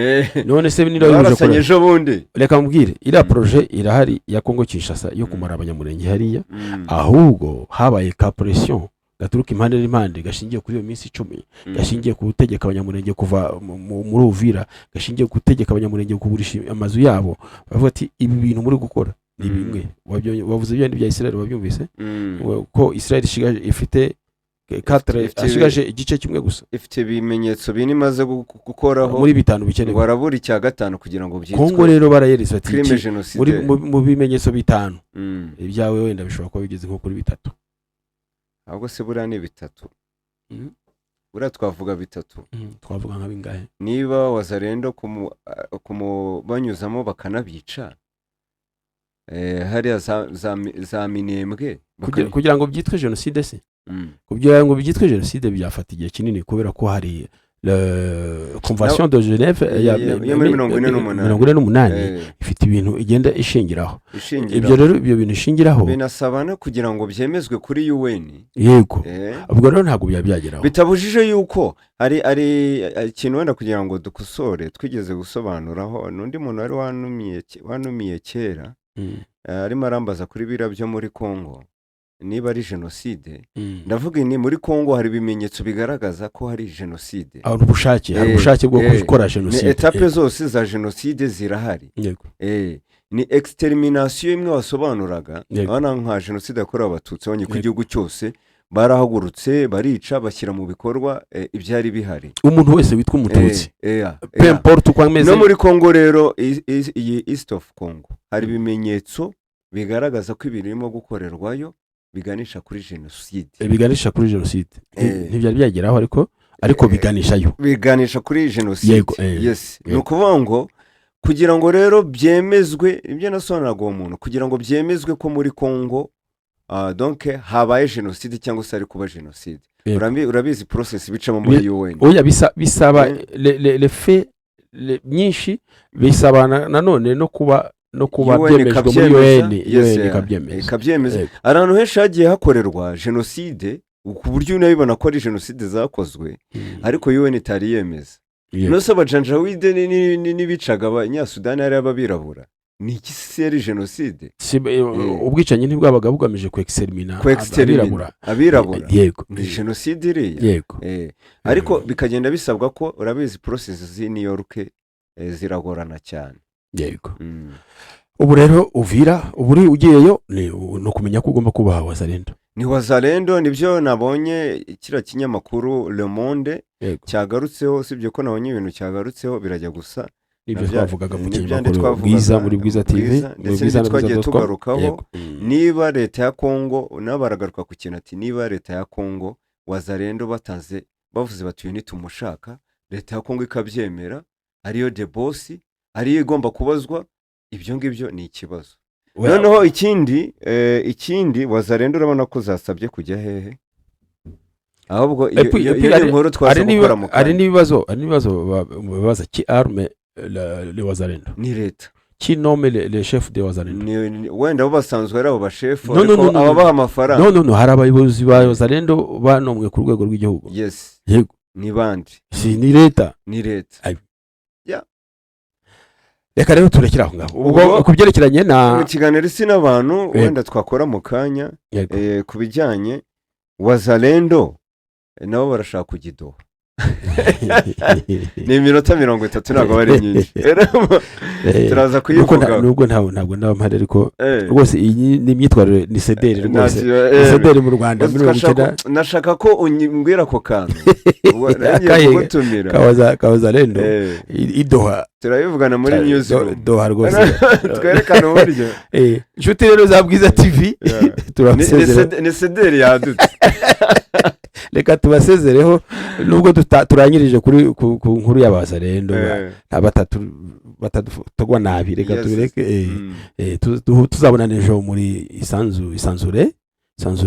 None se niba yuje Barasanye kure ejo bundi. Reka mubwire, iriya projet irahari ya Kongo Kinshasa yo kumara Abanyamurenge hariya. Ahubwo habaye ka pression gaturuka impande n'impande, gashingiye kuri iyo minsi 10, gashingiye ku gutegeka Abanyamurenge kuva muri Uvira, gashingiye ku gutegeka Abanyamurenge kugurisha amazu yabo. Bavuga ati: "Ibi bintu muri gukora ni bimwe." Wavuze ibyo bya Israel, wabyumvise? Ko Israel ishigaje, ifite quatre, ashigaje igice kimwe gusa. Ifite ibimenyetso bine imaze gukoraho muri bitanu ngo bikenewe. Harabura icya gatanu kugira ngo byitwe Kongo rero barayeretse bati crime iki muri génocidaire. mu bimenyetso bitanu, ibyawe wenda bishobora kuba bigeze nko kuri bitatu. Ahubwo se buriya ni bitatu? Buriya twavuga bitatu? Twavuga nka bingahe? Niba Wazalendo banyuzamo bakanabica, hariya za Minembwe Kugira ngo byitwe jenoside se? Kugira ngo byitwe jenoside byafata igihe kinini, kubera ko hari le Convention de Genève Yo muri 48. 48. Ifite ibintu igenda ishingiraho. Ishingira Ibyo rero, ibyo bintu ishingiraho binasaba no kugira ngo byemezwe kuri UN. Yego. Ubwo rero ntabwo byaba byageraho. Bitabujije yuko ari ikintu wenda kugira ngo dukosore twigeze gusobanuraho n'undi muntu wari wanumiye kera, arimo arambaza kuri biriya byo muri Congo niba ari jenoside. Ndavuga ni muri Congo hari ibimenyetso bigaragaza ko hari jenoside. Hari ubushake, hari ubushake bwo gukora Ni jenoside. étapes zose za jenoside zirahari. Ni extermination imwe wasobanuraga. Urabona nka jenoside yakorewe Abatutsi, abonye ko igihugu cyose barahagurutse, barica, bashyira mu bikorwa ibyari bihari. Umuntu wese witwa Umututsi, peu importe uko ameze. No muri Congo rero, iyi East of Congo, hari ibimenyetso bigaragaza ko ibintu birimo gukorerwayo biganisha kuri jenoside. Biganisha kuri jenoside. Ntibyari byageraho, ariko biganishayo. Biganisha kuri jenoside. Yego. Yes, ni ukuvuga ngo kugira ngo rero byemezwe, ibyo nasobanuraga uwo muntu, kugira ngo byemezwe ko muri Congo donc habaye jenoside cyangwa se hari kuba jenoside, urabizi process bicamo muri UN. Oya, bisaba les faits myinshi, bisaba nanone no kuba UN byemejwe muri ikabyemeza, UN. Yes, UN ikabyemeza. Ikabyemeza. Ahantu henshi hagiye hakorerwa jenoside ku buryo unabibona ko ari jenoside zakozwe, ariko UN itari yemeza. Nose Abajanjawide n'ibicaga Abanyasudani ari ababirabura, ni iki se yari jenoside? Ubwicanyi ntibwabaga bugamije kwextermina Kwextermina abirabura? Abirabura. Yego. Ni jenoside iriya. Ariko bikagenda bisabwa ko, urabizi process z'i New York, ziragorana cyane. Ubu rero Uvira, ubu uri ugiyeyo ni ukumenya ko ugomba kubaha Wazalendo. Ni Wazalendo, nibyo nabonye kiriya kinyamakuru Le Monde cyagarutseho. Usibye ko nabonye ibintu cyagarutseho birajya gusa Nibyo twavugaga mu n'ibyandi kinyamakuru twavugaga Bwiza, muri Bwiza TV, Bwiza, muri ndetse Bwiza n'ibyo na twagiye Bwiza.com. tugarukaho. Niba leta ya Kongo nabo baragaruka ku kintu ati: "Niba leta ya Kongo Wazalendo batanze bavuze bati uyu ntitumushaka," leta ya Kongo ikabyemera, ariyo the boss, ariyo igomba kubazwa, ibyo ngibyo ni ikibazo. Noneho ikindi Wazalendo urabona ko zasabye kujya hehe? Ahubwo iyo Et puis- iyo et puis iyo ni inkuru twaza gukora mu hari kanya. n'ibibazo babaza: qui arme le Wazalendo? Ni leta. Qui nomme les chefs de Wazalendo? Wenda bo basanzwe ari abo bashefu, No, no, ariko no, no, no. ababaha amafaranga. No, hari abayobozi ba Wazalendo banomwe ku rwego rw'igihugu. Yego. Ni bande? Si ni leta? Ni leta. Reka rero turekere aho ngaho ubwo ku byerekeranye na Mu kiganiro Isi n'Abantu, wenda twakora mu kanya, ku bijyanye Wazalendo, nabo barashaka kujya i Doha. Ni iminota 30, ntabwo ari myinshi. Turaza kuyivuga. Nubwo ntabwo ndaba mpari, ariko rwose iyi ni imyitwarire, ni CDR rwose, ni CDR mu Rwanda 90. Nashaka ko umbwira ako kantu. Ubwo ngiye Akahe? kugutumira. Kawazalendo i Doha. Turabivugana muri newsroom. Doha rwose. Twerekane uburyo. Inshuti rero za Bwiza TV, turabasezera. Ni CDR yadutse. Reka tubasezereho nubwo turangirije kuri ku nkuru y'Abazalendo batatu nabi. Reka tubireke. Tuzabonana ejo muri isanzure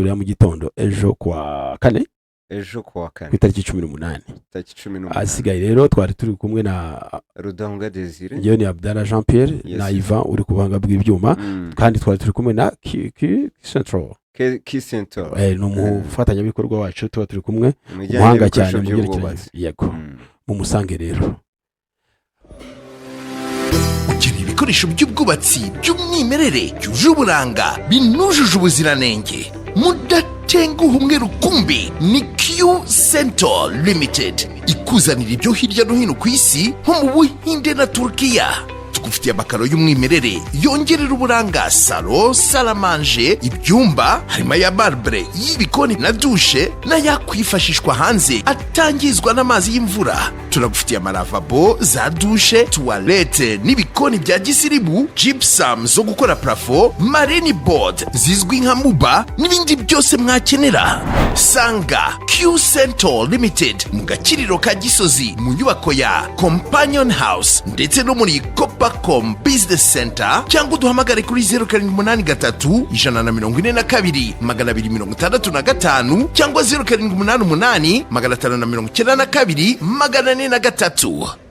ya mu gitondo, ejo kuwa kane. Ejo ku wa ku kane, itariki 18. Tariki 18. Ahasigaye rero twari turi kumwe na Rudahunga Desire. Ngewe ni Abdala Jean Pierre na Ivan uri ku buhanga bw'ibyuma, kandi twari turi kumwe na Ki Central. Ki Central. Ni umufatanyabikorwa wacu tuba turi kumwe, mu bijyanye umuhanga n'ibikoresho cyane mu byerekeranye by'ubwubatsi. Yego, mumusange rero. Ukeneye ibikoresho by'ubwubatsi by'umwimerere, byuje uburanga, binujuje ubuziranenge, mudatenguha umwe rukumbi, ni Q Center Limited ikuzanira ibyo hirya no hino ku isi, nko mu Buhinde na Turukiya. Tugufitiye amakaro y'umwimerere yongerera uburanga salon, salle à manger, ibyumba, harimo aya marbre y'ibikoni na douche, n'ayakwifashishwa hanze atangizwa n'amazi y'imvura. Turagufitiye amalavabo, za douche, toilette n'ibikoni bya gisirimu, gypsum zo gukora plafond, marine board zizwi nka muba, n'ibindi byose mwakenera. Sanga Q Center Limited mu gakiriro ka Gisozi, mu nyubako ya Companion House, ndetse no muri Copacom Business Center, cyangwa uduhamagare kuri 0783 142 265 cyangwa 0788 592 403.